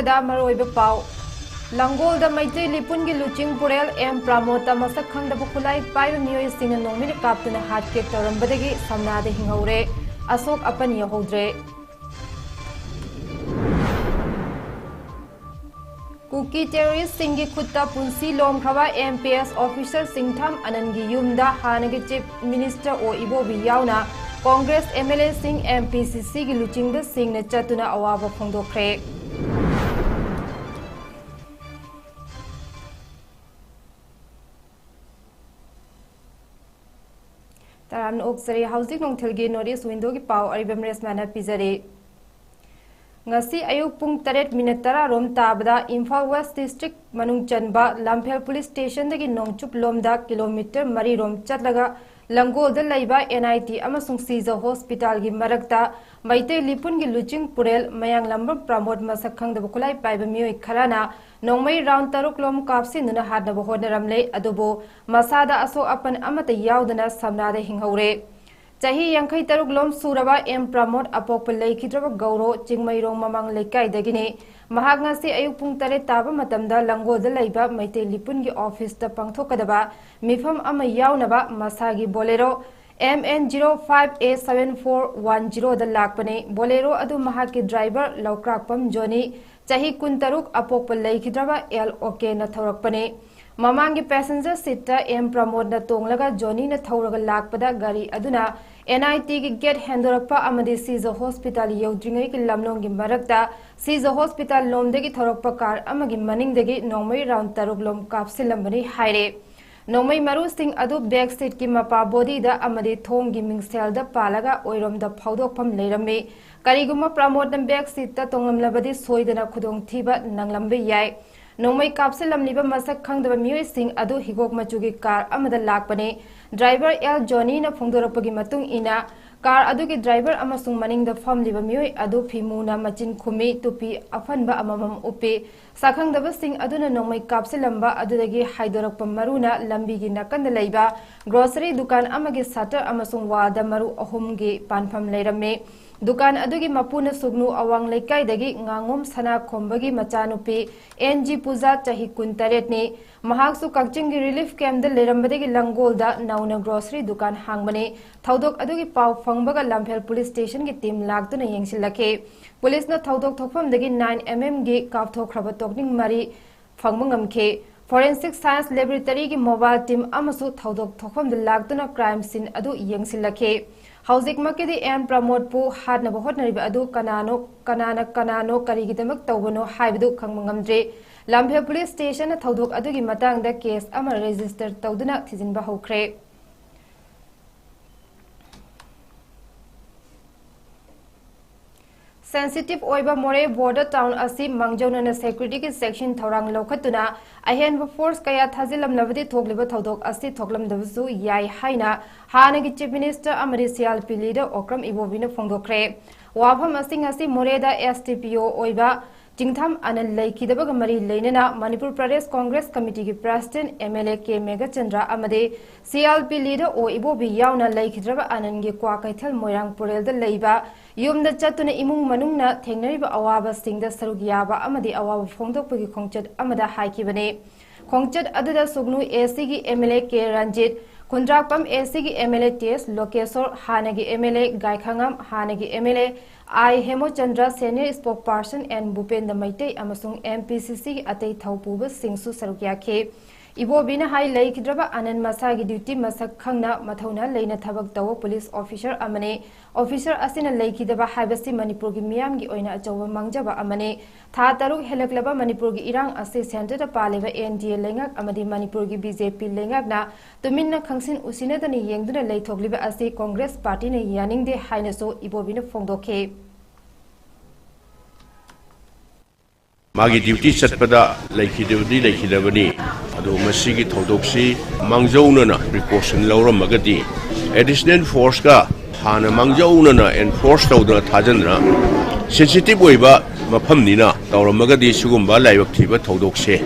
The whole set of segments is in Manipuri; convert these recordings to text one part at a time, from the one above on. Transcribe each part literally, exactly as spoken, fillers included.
ꯗ ꯃꯔꯨꯑꯣꯏꯕ ꯄꯥꯎ꯫ ꯂꯪꯒꯣꯜꯗ ꯃꯩꯇꯩ ꯂꯤꯄꯨꯟꯒꯤ ꯂꯨꯆꯤꯡ ꯄꯨꯔꯦꯜ ꯑꯦꯝ ꯄ꯭ꯔꯥꯃꯣꯗꯇ ꯃꯁꯛ ꯈꯪꯗꯕ ꯈꯨꯠꯂꯥꯏ ꯄꯥꯏꯕ ꯃꯤꯑꯣꯏꯁꯤꯡꯅ ꯅꯣꯡꯃꯩꯅ ꯀꯥꯞꯇꯨꯅ ꯍꯥꯠ ꯀꯦꯛ ꯇꯧꯔꯝꯕꯗꯒꯤ ꯁꯝꯅꯥꯗ ꯍꯤꯡꯍꯧꯔꯦ꯫ ꯑꯁꯣꯛ ꯑꯄꯟ ꯌꯥꯎꯍꯧꯗ꯭ꯔꯦ꯫ ꯀꯨꯀꯤ ꯇꯦꯔꯣꯔꯤꯁ꯭ꯠꯁꯤꯡꯒꯤ ꯈꯨꯠꯇ ꯄꯨꯟꯁꯤ ꯂꯣꯝꯈ꯭ꯔꯕ ꯑꯦꯝ ꯄꯤ ꯑꯦꯁ ꯑꯣꯐꯤꯁꯥꯔ ꯁꯤꯡꯊꯥꯝ ꯑꯅꯟꯒꯤ ꯌꯨꯝꯗ ꯍꯥꯟꯅꯒꯤ ꯆꯤꯐ ꯃꯤꯅꯤꯁꯇꯔ ꯑꯣ ꯏꯕꯣꯕꯤ ꯌꯥꯎꯅ ꯀꯣꯡꯒ꯭ꯔꯦꯁ ꯑꯦꯝ ꯑꯦꯜ ꯑꯦꯁꯤꯡ, ꯑꯦꯝ ꯄꯤ ꯁꯤ ꯁꯤꯒꯤ ꯂꯨꯆꯤꯡꯕꯁꯤꯡꯅ ꯆꯠꯇꯨꯅ ꯑꯋꯥꯕ ꯐꯣꯡꯗꯣꯛꯈ꯭ꯔꯦ꯫ ꯇꯔꯥꯝꯅ ꯑꯣꯛꯆꯔꯤ꯫ ꯍꯧꯖꯤꯛ ꯅꯨꯡꯊꯤꯜꯒꯤ ꯅꯣꯔꯠ ꯏꯁ꯭ꯠ ꯋꯤꯟꯗꯣꯒꯤ ꯄꯥꯎ ꯑꯔꯤꯕꯝ ꯔꯦꯁꯃꯥꯅ ꯄꯤꯖꯔꯤ꯫ ꯉꯁꯤ ꯑꯌꯨꯛ ꯄꯨꯡ ꯇꯔꯦꯠ ꯃꯤꯅꯠ ꯇꯔꯥ ꯔꯣꯝ ꯇꯥꯕꯗ ꯏꯝꯐꯥꯜ ꯋꯦꯁ꯭ꯠ ꯗꯤꯁꯇ꯭ꯔꯤꯛ ꯃꯅꯨꯡ ꯆꯟꯕ ꯂꯝꯐꯦꯜ ꯄꯨꯂꯤꯁ ꯁ꯭ꯇꯦꯁꯟꯗꯒꯤ ꯅꯣꯡꯆꯨꯞ ꯂꯣꯝꯗ ꯀꯤꯂꯣꯃꯤꯇꯔ ꯃꯔꯤ ꯔꯣꯝ ꯆꯠꯂꯒ ꯂꯪꯒꯣꯜꯗ ꯂꯩꯕ ꯑꯦꯟ ꯑꯥꯏ ꯇꯤ ꯑꯃꯁꯨꯡ ꯁꯤꯖ ꯍꯣꯁꯄꯤꯇꯥꯜꯒꯤ ꯃꯔꯛꯇ ꯃꯩꯇꯩ ꯂꯤꯄꯨꯟꯒꯤ ꯂꯨꯆꯤꯡ ꯄꯨꯔꯦꯜ ꯃꯌꯥꯡꯂꯝꯕꯝ ꯄ꯭ꯔꯃꯣꯗ ꯃꯁꯛ ꯈꯪꯗꯕ ꯈꯨꯠꯂꯥꯏ ꯄꯥꯏꯕ ꯃꯤꯑꯣꯏ ꯈꯔꯅ ꯅꯣꯡꯃꯩ ꯔꯥꯎꯟ ꯇꯔꯨꯛ ꯂꯣꯝ ꯀꯥꯞꯁꯤꯟꯗꯨꯅ ꯍꯥꯠꯅꯕ ꯍꯣꯠꯅꯔꯝꯂꯦ, ꯑꯗꯨꯕꯨ ꯃꯁꯥꯗ ꯑꯁꯣꯛ ꯑꯄꯟ ꯑꯃꯠꯇ ꯌꯥꯎꯗꯅ ꯁꯝꯅꯥꯗ ꯍꯤꯡꯍꯧꯔꯦ꯫ ꯆꯍꯤ ꯌꯥꯡꯈꯩ ꯇꯔꯨꯛ ꯂꯣꯝ ꯁꯨꯔꯕ ꯑꯦꯝ ꯄ꯭ꯔꯃꯣꯗ ꯑꯄꯣꯛꯄ ꯂꯩꯈꯤꯗ꯭ꯔꯕ ꯒꯧꯔꯣ ꯆꯤꯡꯃꯩꯔꯣꯡ ꯃꯃꯥꯡ ꯂꯩꯀꯥꯏꯗꯒꯤꯅꯤ꯫ ꯃꯍꯥꯛ ꯉꯁꯤ ꯑꯌꯨꯛ ꯄꯨꯡ ꯇꯔꯦꯠ ꯇꯥꯕ ꯃꯇꯝꯗ ꯂꯪꯒꯣꯜꯗ ꯂꯩꯕ ꯃꯩꯇꯩ ꯂꯤꯄꯨꯟꯒꯤ ꯑꯣꯐꯤꯁꯇ ꯄꯥꯡꯊꯣꯛꯀꯗꯕ ꯃꯤꯐꯝ ꯑꯃ ꯌꯥꯎꯅꯕ ꯃꯁꯥꯒꯤ Bolero M N zero five A seven four one ꯖꯤꯔꯣꯗ ꯂꯥꯛꯄꯅꯤ꯫ ꯕꯣꯂꯦꯔꯣ ꯑꯗꯨ ꯃꯍꯥꯛꯀꯤ ꯗ꯭ꯔꯥꯏꯚꯔ ꯂꯧꯀ꯭ꯔꯥꯛꯄꯝ ꯖꯣꯅꯤ, ꯆꯍꯤ ꯀꯨꯟꯇꯔꯨꯛ, ꯑꯄꯣꯛꯄ ꯂꯩꯈꯤꯗ꯭ꯔꯕ ꯑꯦꯜ ꯑꯣꯀꯦꯅ ꯊꯧꯔꯛꯄꯅꯤ꯫ ꯃꯃꯥꯡꯒꯤ ꯄꯦꯁꯦꯟꯖꯔ ꯁꯤꯠꯇ ꯑꯦꯝ ꯄ꯭ꯔꯃꯣꯗꯅ ꯇꯣꯡꯂꯒ ꯖꯣꯅꯤꯅ ꯊꯧꯔꯒ ꯂꯥꯛꯄꯗ ꯒꯥꯔꯤ ꯑꯗꯨꯅ ꯑꯦꯟ ꯑꯥꯏ ꯇꯤꯒꯤ ꯒꯦꯠ ꯍꯦꯟꯗꯣꯔꯛꯄ ꯑꯃꯗꯤ ꯁꯤꯖ ꯍꯣꯁꯄꯤꯇꯥꯜ ꯌꯧꯗ꯭ꯔꯤꯉꯩꯒꯤ ꯂꯝꯂꯣꯡꯒꯤ ꯃꯔꯛꯇ ꯁꯤꯖ ꯍꯣꯁꯄꯤꯇꯥꯜ ꯂꯣꯝꯗꯒꯤ ꯊꯧꯔꯛꯄ ꯀꯥꯔ ꯑꯃꯒꯤ ꯃꯅꯤꯡꯗꯒꯤ ꯅꯣꯡꯃꯩ ꯔꯥꯎꯟ ꯇꯔꯨꯛ ꯂꯣꯝ ꯀꯥꯞꯁꯤꯜꯂꯝꯕꯅꯤ ꯍꯥꯏꯔꯦ꯫ ꯅꯣꯡꯃꯩ ꯃꯔꯨꯁꯤꯡ ꯑꯗꯨ ꯕꯦꯛ ꯁꯤꯠꯀꯤ ꯃꯄꯥ ꯕꯣꯗꯤꯗ ꯑꯃꯗꯤ ꯊꯣꯡꯒꯤ ꯃꯤꯡꯁꯦꯜꯗ ꯄꯥꯜꯂꯒ ꯑꯣꯏꯔꯣꯝꯗ ꯐꯥꯎꯗꯣꯛꯐꯝ ꯂꯩꯔꯝꯃꯤ꯫ ꯀꯔꯤꯒꯨꯝꯕ ꯄ꯭ꯔꯃꯣꯗꯅ ꯕꯦꯛ ꯁꯤꯠꯇ ꯇꯣꯡꯂꯝꯂꯕꯗꯤ ꯁꯣꯏꯗꯅ ꯈꯨꯗꯣꯡꯊꯤꯕ ꯅꯪꯂꯝꯕ ꯌꯥꯏ꯫ ꯅꯣꯡꯃꯩ ꯀꯥꯞꯁꯤꯜꯂꯝꯂꯤꯕ ꯃꯁꯛ ꯈꯪꯗꯕ ꯃꯤꯑꯣꯏꯁꯤꯡ ꯑꯗꯨ ꯍꯤꯒꯣꯛ ꯃꯆꯨꯒꯤ ꯀꯥꯔ ꯑꯃꯗ ꯂꯥꯛꯄꯅꯤ꯫ ꯗ꯭ꯔꯥꯏꯚꯔ ꯑꯦꯜ ꯖꯣꯅꯤꯅ ꯐꯣꯡꯗꯣꯔꯛꯄꯒꯤ ꯃꯇꯨꯡ ꯏꯟꯅ, ꯀꯥꯔ ꯑꯗꯨꯒꯤ ꯗ꯭ꯔꯥꯏꯚꯔ ꯑꯃꯁꯨꯡ ꯃꯅꯤꯡꯗ ꯐꯝꯂꯤꯕ ꯃꯤꯑꯣꯏ ꯑꯗꯨ ꯐꯤ ꯃꯨꯅ ꯃꯆꯤꯟ ꯈꯨꯝꯃꯤ, ꯇꯨꯄꯤ ꯑꯐꯟꯕ ꯑꯃꯃꯝ ꯎꯞꯄꯤ꯫ ꯁꯛꯈꯪꯗꯕꯁꯤꯡ ꯑꯗꯨꯅ ꯅꯣꯡꯃꯩ ꯀꯥꯞꯁꯤꯜꯂꯝꯕ ꯑꯗꯨꯗꯒꯤ ꯍꯥꯏꯗꯣꯔꯛꯄ ꯃꯔꯨꯅ ꯂꯝꯕꯤꯒꯤ ꯅꯥꯀꯟꯗ ꯂꯩꯕ ꯒ꯭ꯔꯣꯁꯔꯤ ꯗꯨꯀꯥꯟ ꯑꯃꯒꯤ ꯁꯇꯔ ꯑꯃꯁꯨꯡ ꯋꯥꯜꯗ ꯃꯔꯨ ꯑꯍꯨꯝꯒꯤ ꯄꯥꯟꯐꯝ ꯂꯩꯔꯝꯃꯤ꯫ ꯗꯨꯀꯥꯟ ꯑꯗꯨꯒꯤ ꯃꯄꯨꯅ ꯁꯨꯒꯅꯨ ꯑꯋꯥꯡ ꯂꯩꯀꯥꯏꯗꯒꯤ ꯉꯥꯉꯣꯝ ꯁꯅꯥꯈꯣꯝꯕꯒꯤ ꯃꯆꯥꯅꯨꯄꯤ ꯑꯦꯟ ꯖꯤ ꯄꯨꯖꯥ, ꯆꯍꯤ ꯀꯨꯟꯇꯔꯦꯠꯅꯤ꯫ ꯃꯍꯥꯛꯁꯨ ꯀꯛꯆꯤꯡꯒꯤ ꯔꯤꯂꯤꯐ ꯀꯦꯝꯞꯇ ꯂꯩꯔꯝꯕꯗꯒꯤ ꯂꯪꯒꯣꯜꯗ ꯅꯧꯅ ꯒ꯭ꯔꯣꯁꯔꯤ ꯗꯨꯀꯥꯟ ꯍꯥꯡꯕꯅꯤ꯫ ꯊꯧꯗꯣꯛ ꯑꯗꯨꯒꯤ ꯄꯥꯎ ꯐꯪꯕꯒ ꯂꯝꯐꯦꯜ ꯄꯨꯂꯤꯁ ꯁ꯭ꯇꯦꯁꯟꯒꯤ ꯇꯤꯝ ꯂꯥꯛꯇꯨꯅ ꯌꯦꯡꯁꯤꯜꯂꯛꯈꯤ꯫ ꯄꯨꯂꯤꯁꯅ ꯊꯧꯗꯣꯛ ꯊꯣꯛꯐꯝꯗꯒꯤ ꯅꯥꯏꯟ ꯑꯦꯝ ꯑꯦꯝꯒꯤ ꯀꯥꯞꯊꯣꯛꯈ꯭ꯔꯕ ꯇꯣꯛꯅꯤꯡ ꯃꯔꯤ ꯐꯪꯕ ꯉꯝꯈꯤ꯫ ꯐꯣꯔꯦꯟꯁꯤꯛ ꯁꯥꯏꯟꯁ ꯂꯦꯕꯣꯔꯦꯇꯔꯤꯒꯤ ꯃꯣꯕꯥꯏꯜ ꯇꯤꯝ ꯑꯃꯁꯨ ꯊꯧꯗꯣꯛ ꯊꯣꯛꯐꯝꯗ ꯂꯥꯛꯇꯨꯅ ꯀ꯭ꯔꯥꯏꯝ ꯁꯤꯟ ꯑꯗꯨ ꯌꯦꯡꯁꯤꯜꯂꯛꯈꯤ꯫ ꯍꯧꯖꯤꯛꯃꯛꯀꯤꯗꯤ ꯑꯦꯟ ꯄ꯭ꯔꯃꯣꯗꯄꯨ ꯍꯥꯠꯅꯕ ꯍꯣꯠꯅꯔꯤꯕ ꯑꯗꯨ ꯀꯅꯥꯅꯣ, ꯀꯅꯥꯅ ꯀꯅꯥꯅꯣ, ꯀꯔꯤꯒꯤꯗꯃꯛ ꯇꯧꯕꯅꯣ ꯍꯥꯏꯕꯗꯨ ꯈꯪꯕ ꯉꯝꯗ꯭ꯔꯤ꯫ ꯂꯝꯐꯦꯜ ꯄꯨꯂꯤꯁ ꯁ꯭ꯇꯦꯁꯟꯅ ꯊꯧꯗꯣꯛ ꯑꯗꯨꯒꯤ ꯃꯇꯥꯡꯗ ꯀꯦꯁ ꯑꯃ ꯔꯦꯖꯤꯁꯇꯔ ꯇꯧꯗꯨꯅ ꯊꯤꯖꯤꯟꯕ ꯍꯧꯈ꯭ꯔꯦ꯫ ꯁꯦꯟꯁꯤꯇꯤꯚ ꯑꯣꯏꯕ ꯃꯣꯔꯦ ꯕꯣꯔꯗꯔ ꯇꯥꯎꯟ ꯑꯁꯤ ꯃꯥꯡꯖꯧꯅꯅ ꯁꯦꯀ꯭ꯌꯨꯔꯤꯇꯤꯒꯤ ꯆꯦꯛꯁꯤꯟ ꯊꯧꯔꯥꯡ ꯂꯧꯈꯠꯇꯨꯅ ꯑꯍꯦꯟꯕ ꯐꯣꯔꯁ ꯀꯌꯥ ꯊꯥꯖꯤꯜꯂꯝꯂꯕꯗꯤ ꯊꯣꯛꯂꯤꯕ ꯊꯧꯗꯣꯛ ꯑꯁꯤ ꯊꯣꯛꯂꯝꯗꯕꯁꯨ ꯌꯥꯏ ꯍꯥꯏꯅ ꯍꯥꯟꯅꯒꯤ ꯆꯤꯐ ꯃꯤꯅꯤꯁꯇꯔ ꯑꯃꯗꯤ C R P leader Okram ꯏꯕꯣꯕꯤꯅ ꯐꯣꯡꯗꯣꯛꯈ꯭ꯔꯦ꯫ ꯋꯥꯐꯝ ꯑꯁꯤ ꯉꯁꯤ ꯃꯣꯔꯦꯗ ꯑꯦꯁ ꯗꯤ ꯄꯤ ꯑꯣ ꯑꯣꯏꯕ ꯆꯤꯡꯊꯥꯝ ꯑꯅꯟ ꯂꯩꯈꯤꯗꯕꯒ ꯃꯔꯤ ꯂꯩꯅꯅ ꯃꯅꯤꯄꯨꯔ ꯄ꯭ꯔꯗꯦꯁ ꯀꯣꯡꯒ꯭ꯔꯦꯁ ꯀꯃꯤꯇꯤꯒꯤ president M L A K Meghachandra ꯑꯃꯗꯤ ꯁꯤ ꯑꯥꯔ ꯄꯤ ꯂꯤꯗꯔ ꯑꯣ ꯏꯕꯣꯕꯤ ꯌꯥꯎꯅ ꯂꯩꯈꯤꯗ꯭ꯔꯕ ꯑꯅꯟꯒꯤ ꯀ꯭ꯋꯥꯀꯩꯊꯦꯜ ꯃꯣꯏꯔꯥꯡ ꯄꯨꯔꯦꯜꯗ ꯂꯩꯕ ꯌꯨꯝꯗ ꯆꯠꯇꯨꯅ ꯏꯃꯨꯡ ꯃꯅꯨꯡꯅ ꯊꯦꯡꯅꯔꯤꯕ ꯑꯋꯥꯕꯁꯤꯡꯗ ꯁꯔꯨꯛ ꯌꯥꯕ ꯑꯃꯗꯤ ꯑꯋꯥꯕ ꯐꯣꯡꯗꯣꯛꯄꯒꯤ ꯈꯣꯡꯆꯠ ꯑꯃꯗ ꯍꯥꯏꯈꯤꯕꯅꯤ꯫ ꯈꯣꯡꯆꯠ ꯑꯗꯨꯗ ꯁꯨꯒꯅꯨ ꯑꯦ ꯁꯤꯒꯤ M L A K Ranjit, Khundrakpam A ꯁꯤꯒꯤ M L A T S Lokeshor, ꯍꯥꯟꯅꯒꯤ ꯑꯦꯝ ꯑꯦꯜ ꯑꯦ ꯒꯥꯏꯈꯉꯝ, ꯍꯥꯟꯅꯒꯤ M L A I Hemochandra, senior spokesperson N Bhupendra Meitei ꯑꯃꯁꯨꯡ ꯑꯦꯝ ꯄꯤ ꯁꯤ ꯁꯤꯒꯤ ꯑꯇꯩ ꯊꯧꯄꯨꯕꯁꯤꯡꯁꯨ ꯁꯔꯨꯛ ꯌꯥꯈꯤ꯫ ꯏꯕꯣꯕꯤꯅ ꯍꯥꯏ, ꯂꯩꯈꯤꯗ꯭ꯔꯕ ꯑꯅꯟ ꯃꯁꯥꯒꯤ ꯗ꯭ꯌꯨꯇꯤ ꯃꯁꯛ ꯈꯪꯅ ꯃꯊꯧꯅꯥ ꯂꯩꯅ ꯊꯕꯛ ꯇꯧꯕ ꯄꯨꯂꯤꯁ ꯑꯣꯐꯤꯁꯔ ꯑꯃꯅꯤ꯫ ꯑꯣꯐꯤꯁꯔ ꯑꯁꯤꯅ ꯂꯩꯈꯤꯗꯕ ꯍꯥꯏꯕꯁꯤ ꯃꯅꯤꯄꯨꯔꯒꯤ ꯃꯤꯌꯥꯝꯒꯤ ꯑꯣꯏꯅ ꯑꯆꯧꯕ ꯃꯥꯡꯖꯕ ꯑꯃꯅꯤ꯫ ꯊꯥ ꯇꯔꯨꯛ ꯍꯦꯜꯂꯛꯂꯕ ꯃꯅꯤꯄꯨꯔꯒꯤ ꯏꯔꯥꯡ ꯑꯁꯤ ꯁꯦꯟꯇꯔꯗ ꯄꯥꯜꯂꯤꯕ ꯑꯦꯟ ꯗꯤ ꯑꯦ ꯂꯩꯉꯥꯛ ꯑꯃꯗꯤ ꯃꯅꯤꯄꯨꯔꯒꯤ ꯕꯤ ꯖꯦ ꯄꯤ ꯂꯩꯉꯥꯛꯅ ꯇꯨꯃꯤꯟꯅ ꯈꯪꯁꯤꯟ ꯎꯁꯤꯟꯅꯗꯅ ꯌꯦꯡꯗꯨꯅ ꯂꯩꯊꯣꯛꯂꯤꯕ ꯑꯁꯤ ꯀꯣꯡꯒ꯭ꯔꯦꯁ ꯄꯥꯔꯇꯤꯅ ꯌꯥꯅꯤꯡꯗꯦ ꯍꯥꯏꯅꯁꯨ ꯏꯕꯣꯕꯤꯅ ꯐꯣꯡꯗꯣꯛꯈꯤ꯫ ꯃꯥꯒꯤ ꯗ꯭ꯌꯨꯇꯤ ꯆꯠꯄꯗ ꯂꯩꯈꯤꯗꯕꯗꯤ ꯂꯩꯈꯤꯗꯕꯅꯤ꯫ ꯑꯗꯨ ꯃꯁꯤꯒꯤ ꯊꯧꯗꯣꯛꯁꯤ ꯃꯥꯡꯖꯧꯅꯅ ꯄ꯭ꯔꯤꯀꯣꯁꯟ ꯂꯧꯔꯝꯃꯒꯗꯤ, ꯑꯦꯗꯤꯁꯅꯦꯜ ꯐꯣꯔꯁꯀ ꯍꯥꯟꯅ ꯃꯥꯡꯖꯧꯅꯅ ꯑꯦꯟꯐꯣꯔꯁ ꯇꯧꯗꯅ ꯊꯥꯖꯟꯗꯅ, ꯁꯦꯟꯁꯤꯇꯤꯚ ꯑꯣꯏꯕ ꯃꯐꯝꯅꯤꯅ ꯇꯧꯔꯝꯃꯒꯗꯤ ꯁꯤꯒꯨꯝꯕ ꯂꯥꯏꯕꯛ ꯊꯤꯕ ꯊꯧꯗꯣꯛꯁꯦ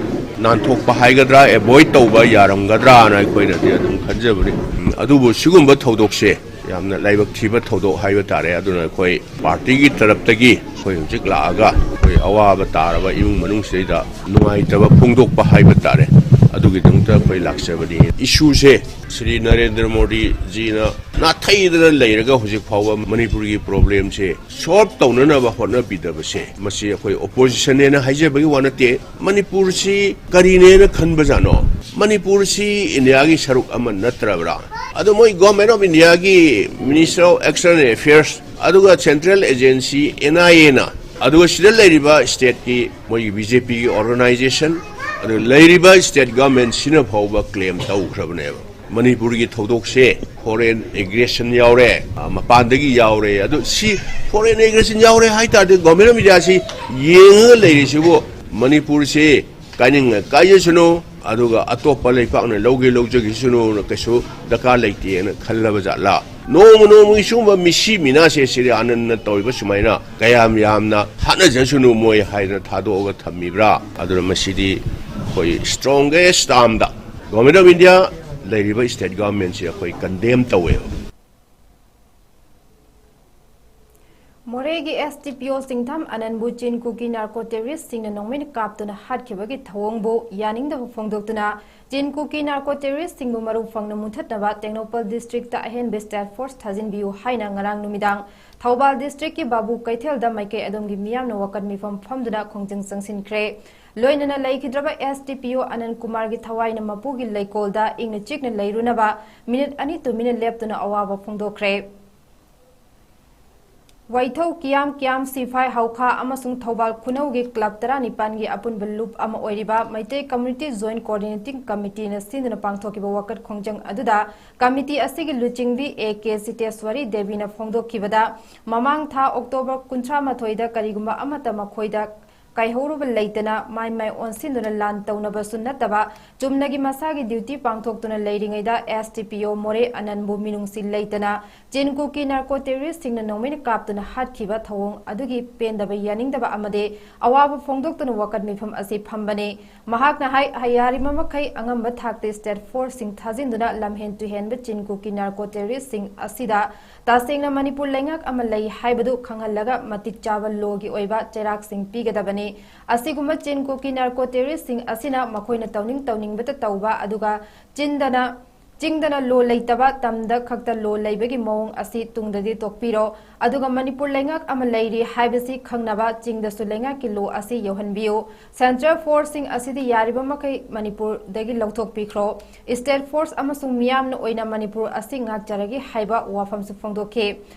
ꯅꯥꯟꯊꯣꯛꯄ ꯍꯥꯏꯒꯗ꯭ꯔꯥ, ꯑꯦꯚꯣꯏꯗ ꯇꯧꯕ ꯌꯥꯔꯝꯒꯗ꯭ꯔꯥꯅ ꯑꯩꯈꯣꯏꯅꯗꯤ ꯑꯗꯨꯝ ꯈꯟꯖꯕꯅꯤ꯫ ꯎꯝ, ꯑꯗꯨꯕꯨ ꯁꯤꯒꯨꯝꯕ ꯊꯧꯗꯣꯛꯁꯦ ꯌꯥꯝꯅ ꯂꯥꯏꯕꯛ ꯊꯤꯕ ꯊꯧꯗꯣꯛ ꯍꯥꯏꯕ ꯇꯥꯔꯦ꯫ ꯑꯗꯨꯅ ꯑꯩꯈꯣꯏ ꯄꯥꯔꯇꯤꯒꯤ ꯇꯔꯞꯇꯒꯤ ꯑꯩꯈꯣꯏ ꯍꯧꯖꯤꯛ ꯂꯥꯛꯑꯒ ꯑꯩꯈꯣꯏ ꯑꯋꯥꯕ ꯇꯥꯔꯕ ꯏꯃꯨꯡ ꯃꯅꯨꯡꯁꯤꯗꯩꯗ ꯅꯨꯡꯉꯥꯏꯇꯕ ꯐꯣꯡꯗꯣꯛꯄ ꯍꯥꯏꯕ ꯇꯥꯔꯦ, ꯑꯗꯨꯒꯤꯗꯃꯛꯇ ꯑꯩꯈꯣꯏ ꯂꯥꯛꯆꯕꯅꯤ꯫ ꯏꯁꯨꯁꯦ ꯁ꯭ꯔꯤ ꯅꯔꯦꯟꯗ꯭ꯔ ꯃꯣꯗꯤꯖꯤꯅ ꯅꯥꯊꯩꯗꯅ ꯂꯩꯔꯒ ꯍꯧꯖꯤꯛ ꯐꯥꯎꯕ ꯃꯅꯤꯄꯨꯔꯒꯤ ꯄ꯭ꯔꯣꯕ꯭ꯂꯦꯝꯁꯦ ꯁꯣꯜꯕ ꯇꯧꯅꯅꯕ ꯍꯣꯠꯅꯕꯤꯗꯕꯁꯦ, ꯃꯁꯤ ꯑꯩꯈꯣꯏ ꯑꯣꯄꯣꯖꯤꯁꯟꯅꯦꯅ ꯍꯥꯏꯖꯕꯒꯤ ꯋꯥ ꯅꯠꯇꯦ꯫ ꯃꯅꯤꯄꯨꯔꯁꯤ ꯀꯔꯤꯅꯦꯅ ꯈꯟꯕꯖꯥꯠꯅꯣ? ꯃꯅꯤꯄꯨꯔꯁꯤ ꯏꯟꯗꯤꯌꯥꯒꯤ ꯁꯔꯨꯛ ꯑꯃ ꯅꯠꯇ꯭ꯔꯕ꯭ꯔꯥ? ꯑꯗꯣ ꯃꯣꯏ ꯒꯣꯔꯃꯦꯟ ꯑꯣꯐ ꯏꯟꯗꯤꯌꯥꯒꯤ ꯃꯤꯅꯤꯁꯇꯔ ꯑꯣꯐ ꯑꯦꯛꯁꯇꯔꯅꯦꯜ ꯑꯦꯐꯤꯌꯔꯁ, ꯑꯗꯨꯒ ꯁꯦꯟꯇ꯭ꯔꯦꯜ ꯑꯦꯖꯦꯟꯁꯤ ꯑꯦꯟ ꯑꯥꯏ ꯑꯦꯅ, ꯑꯗꯨꯒ ꯁꯤꯗ ꯂꯩꯔꯤꯕ ꯁ꯭ꯇꯦꯠꯀꯤ ꯃꯣꯏꯒꯤ ꯕꯤ ꯖꯦ ꯄꯤꯒꯤ ꯑꯣꯔꯒꯅꯥꯏꯖꯦꯁꯟ, ꯑꯗꯨ ꯂꯩꯔꯤꯕ ꯁ꯭ꯇꯦꯠ ꯒꯣꯔꯃꯦꯟꯁꯤꯅ ꯐꯥꯎꯕ ꯀ꯭ꯂꯦꯝ ꯇꯧꯈ꯭ꯔꯕꯅꯦꯕ꯫ ꯃꯅꯤꯄꯨꯔꯒꯤ ꯊꯧꯗꯣꯛꯁꯦ ꯐꯣꯔꯦꯟ ꯑꯦꯒ꯭ꯔꯦꯁꯟ ꯌꯥꯎꯔꯦ, ꯑ, ꯃꯄꯥꯟꯗꯒꯤ ꯌꯥꯎꯔꯦ꯫ ꯑꯗꯨ ꯁꯤ ꯐꯣꯔꯦꯟ ꯑꯦꯒ꯭ꯔꯦꯁꯟ ꯌꯥꯎꯔꯦ ꯍꯥꯏ ꯇꯥꯔꯗꯤ ꯒꯣꯔꯃꯦꯟ ꯑꯣꯐ ꯏꯟꯗꯤꯌꯥꯁꯤ ꯌꯦꯡꯉꯒ ꯂꯩꯔꯤꯁꯤꯕꯨ ꯃꯅꯤꯄꯨꯔꯁꯤ ꯀꯥꯏꯅꯤꯡꯉ ꯀꯥꯏꯖꯁꯅꯨ, ꯑꯗꯨꯒ ꯑꯇꯣꯞꯄ ꯂꯩꯄꯥꯛꯅ ꯂꯧꯒꯦ ꯂꯧꯖꯈꯤꯁꯅꯨꯅ ꯀꯩꯁꯨ ꯗꯔꯀꯥꯔ ꯂꯩꯇꯦꯅ ꯈꯜꯂꯕ ꯖꯥꯠꯂꯥ? ꯅꯣꯡꯃ ꯅꯣꯡꯃꯒꯤ ꯁꯤꯒꯨꯝꯕ ꯃꯤꯁꯤ ꯃꯤꯅꯥꯁꯦ ꯁꯤꯔꯤ ꯑꯥꯅꯟꯗꯅ ꯇꯧꯔꯤꯕ ꯁꯨꯃꯥꯏꯅ ꯀꯌꯥꯝ ꯌꯥꯝꯅ ꯍꯥꯠꯅꯖꯁꯅꯨ ꯃꯣꯏ ꯍꯥꯏꯗꯅ ꯊꯥꯗꯣꯛꯑꯒ ꯊꯝꯃꯤꯕ꯭ꯔꯥ? ꯑꯗꯨꯅ ꯃꯁꯤꯗꯤ ꯑꯩꯈꯣꯏ ꯁ꯭ꯇ꯭ꯔꯣꯡꯒꯦꯁ ꯇꯥꯝꯗ ꯒꯣꯔꯃꯦꯟ ꯑꯣꯐ ꯏꯟꯗꯤꯌꯥ ꯂꯩꯔꯤꯕ ꯁ꯭ꯇꯦꯠ ꯒꯣꯔꯃꯦꯟꯁꯤ ꯑꯩꯈꯣꯏ ꯀꯟꯗꯦꯝ ꯇꯧꯋꯦꯕ꯫ ꯃꯣꯔꯦꯒꯤ ꯑꯦꯁ ꯗꯤ ꯄꯤ ꯑꯣ ꯆꯤꯡꯊꯝ ꯑꯅꯟꯕꯨ ꯆꯤꯟ ꯀꯨꯀꯤ ꯅꯥꯔꯀꯣ ꯇꯦꯔꯣꯔꯤꯁ꯭ꯠꯁꯤꯡꯅ ꯅꯣꯡꯃꯩꯅ ꯀꯥꯞꯇꯨꯅ ꯍꯥꯠꯈꯤꯕꯒꯤ ꯊꯧꯑꯣꯡꯕꯨ ꯌꯥꯅꯤꯡꯗꯕ ꯐꯣꯡꯗꯣꯛꯇꯨꯅ ꯆꯤꯟ ꯀꯨꯀꯤ ꯅꯥꯔꯀꯣ ꯇꯦꯔꯣꯔꯤꯁ꯭ꯠꯁꯤꯡꯕꯨ ꯃꯔꯨ ꯐꯪꯅ ꯃꯨꯊꯠꯅꯕ ꯇꯦꯡꯅꯧꯄꯜ ꯗꯤꯁꯇ꯭ꯔꯤꯛꯇ ꯑꯍꯦꯟꯕ ꯁ꯭ꯇꯦꯠ ꯐꯣꯔꯁ ꯊꯥꯖꯤꯟꯕꯤꯌꯨ ꯍꯥꯏꯅ ꯉꯔꯥꯡ ꯅꯨꯃꯤꯗꯥꯡ ꯊꯧꯕꯥꯜ ꯗꯤꯁꯇ꯭ꯔꯤꯛꯀꯤ ꯕꯥꯕꯨ ꯀꯩꯊꯦꯜꯗ ꯃꯥꯏꯀꯩ ꯑꯗꯣꯝꯒꯤ ꯃꯤꯌꯥꯝꯅ ꯋꯥꯀꯠ ꯃꯤꯐꯝ ꯐꯝꯗꯨꯅ ꯈꯣꯡꯖꯪ ꯆꯪꯁꯤꯟꯈ꯭ꯔꯦ꯫ ꯂꯣꯏꯅꯅ ꯂꯩꯈꯤꯗ꯭ꯔꯕ ꯑꯦꯁ ꯗꯤ ꯄꯤ ꯑꯣ ꯑꯅꯟ ꯀꯨꯃꯥꯔꯒꯤ ꯊꯋꯥꯏꯅ ꯃꯄꯨꯒꯤ ꯂꯩꯀꯣꯜꯗ ꯏꯪꯅ ꯆꯤꯛꯅ ꯂꯩꯔꯨꯅꯕ ꯃꯤꯅꯤꯠ ꯑꯅꯤ ꯇꯨꯃꯤꯟꯅ ꯂꯦꯞꯇꯨꯅ ꯑꯋꯥꯕ ꯐꯣꯡꯗꯣꯛꯈ꯭ꯔꯦ꯫ ꯋꯥꯏꯊꯧ, ꯀꯤꯌꯥꯝ, ꯀꯤꯌꯥꯝ ꯁꯤꯐꯥꯏ ꯍꯧꯈꯥ ꯑꯃꯁꯨꯡ ꯊꯧꯕꯥꯜ ꯈꯨꯅꯧꯒꯤ ꯀ꯭ꯂꯕ ꯇꯔꯥꯅꯤꯄꯥꯟꯒꯤ ꯑꯄꯨꯟꯕ ꯂꯨꯞ ꯑꯃ ꯑꯣꯏꯔꯤꯕ ꯃꯩꯇꯩ ꯀꯝꯃ꯭ꯌꯨꯅꯤꯇꯤ ꯖꯣꯏꯟꯠ ꯀꯣꯑꯣꯔꯗꯤꯅꯦꯇꯤꯡ ꯀꯃꯤꯇꯤꯅ ꯁꯤꯟꯗꯨꯅ ꯄꯥꯡꯊꯣꯛꯈꯤꯕ ꯋꯥꯀꯠ ꯈꯣꯡꯖꯪ ꯑꯗꯨꯗ ꯀꯃꯤꯇꯤ ꯑꯁꯤꯒꯤ ꯂꯨꯆꯤꯡꯕꯤ ꯑꯦ ꯀꯦ ꯁꯤꯇꯦꯁ꯭ꯋꯥꯔꯤ ꯗꯦꯕꯤꯅ ꯐꯣꯡꯗꯣꯛꯈꯤꯕꯗ, ꯃꯃꯥꯡ ꯊꯥ ꯑꯣꯛꯇꯣꯕꯔ ꯀꯨꯟꯊ꯭ꯔꯥ ꯃꯥꯊꯣꯏꯗ ꯀꯔꯤꯒꯨꯝꯕ ꯑꯃꯠꯇ ꯃꯈꯣꯏꯗ ꯀꯥꯏꯍꯧꯔꯨꯕ ꯂꯩꯇꯅ ꯃꯥꯏ ꯃꯥꯏ ꯑꯣꯟꯁꯤꯟꯗꯨꯅ ꯂꯥꯟ ꯇꯧꯅꯕꯁꯨ ꯅꯠꯇꯕ, ꯆꯨꯝꯅꯒꯤ ꯃꯁꯥꯒꯤ duty ꯄꯥꯡꯊꯣꯛꯇꯨꯅ ꯂꯩꯔꯤꯉꯩꯗ S D P O ꯃꯣꯔꯦ ꯑꯅꯟꯕꯨ ꯃꯤꯅꯨꯡꯁꯤ ꯂꯩꯇꯅ ꯆꯤꯟ ꯀꯨꯀꯤ narco terrorist ꯁꯤꯡꯅ ꯅꯣꯡꯃꯩꯅ ꯀꯥꯞꯇꯨꯅ ꯍꯥꯠꯈꯤꯕ ꯊꯧꯑꯣꯡ ꯑꯗꯨꯒꯤ ꯄꯦꯟꯗꯕ, ꯌꯥꯅꯤꯡꯗꯕ ꯑꯃꯗꯤ ꯑꯋꯥꯕ ꯐꯣꯡꯗꯣꯛꯇꯨꯅ ꯋꯥꯀꯠ ꯃꯤꯐꯝ ꯑꯁꯤ ꯐꯝꯕꯅꯤ꯫ ꯃꯍꯥꯛꯅ ꯍꯥꯏ, ꯌꯥꯔꯤꯕ ꯃꯈꯩ ꯑꯉꯝꯕ ꯊꯥꯛꯇ state force ꯁꯤꯡ ꯊꯥꯖꯤꯟꯗꯨꯅ ꯂꯝꯍꯦꯟ ꯇꯨꯍꯦꯟꯕ ꯆꯤꯟ ꯀꯨꯀꯤ narco terrorist ꯁꯤꯡ ꯑꯁꯤꯗ ꯇꯁꯦꯡꯅ ꯃꯅꯤꯄꯨꯔ ꯂꯩꯉꯥꯛ ꯑꯃ ꯂꯩ ꯍꯥꯏꯕꯗꯨ ꯈꯪꯍꯜꯂꯒ ꯃꯇꯤꯛ ꯆꯥꯕ law ꯒꯤ ꯑꯣꯏꯕ ꯆꯩꯔꯥꯛꯁꯤꯡ ꯄꯤꯒꯗꯕꯅꯤ꯫ ꯑꯁꯤꯒꯨꯝꯕ ꯆꯤꯟ ꯀꯨꯀꯤ narco terrorist ꯁꯤꯡ ꯑꯁꯤꯅ ꯃꯈꯣꯏꯅ ꯇꯧꯅꯤꯡ ꯇꯧꯅꯤꯡꯕꯇ ꯇꯧꯕ, ꯑꯗꯨꯒ ꯆꯤꯟꯗꯅ, ꯆꯤꯡꯗꯅ law ꯂꯩꯇꯕ, ꯇꯝꯗ ꯈꯛꯇ law ꯂꯩꯕꯒꯤ ꯃꯑꯣꯡ ꯑꯁꯤ ꯇꯨꯡꯗꯗꯤ ꯇꯣꯛꯄꯤꯔꯣ꯫ ꯑꯗꯨꯒ ꯃꯅꯤꯄꯨꯔ ꯂꯩꯉꯥꯛ ꯑꯃ ꯂꯩꯔꯤ ꯍꯥꯏꯕꯁꯤ ꯈꯪꯅꯕ ꯆꯤꯡꯗꯁꯨ ꯂꯩꯉꯥꯛꯀꯤ law ꯑꯁꯤ ꯌꯧꯍꯟꯕꯤꯌꯨ꯫ Central force ꯁꯤꯡ ꯑꯁꯤꯗꯤ ꯌꯥꯔꯤꯕ ꯃꯈꯩ ꯃꯅꯤꯄꯨꯔꯗꯒꯤ ꯂꯧꯊꯣꯛꯄꯤꯈ꯭ꯔꯣ꯫ State force ꯑꯃꯁꯨꯡ ꯃꯤꯌꯥꯝꯅ ꯑꯣꯏꯅ ꯃꯅꯤꯄꯨꯔ ꯑꯁꯤ ꯉꯥꯛꯆꯔꯒꯦ ꯍꯥꯏꯕ ꯋꯥꯐꯝꯁꯨ ꯐꯣꯡꯗꯣꯛꯈꯤ꯫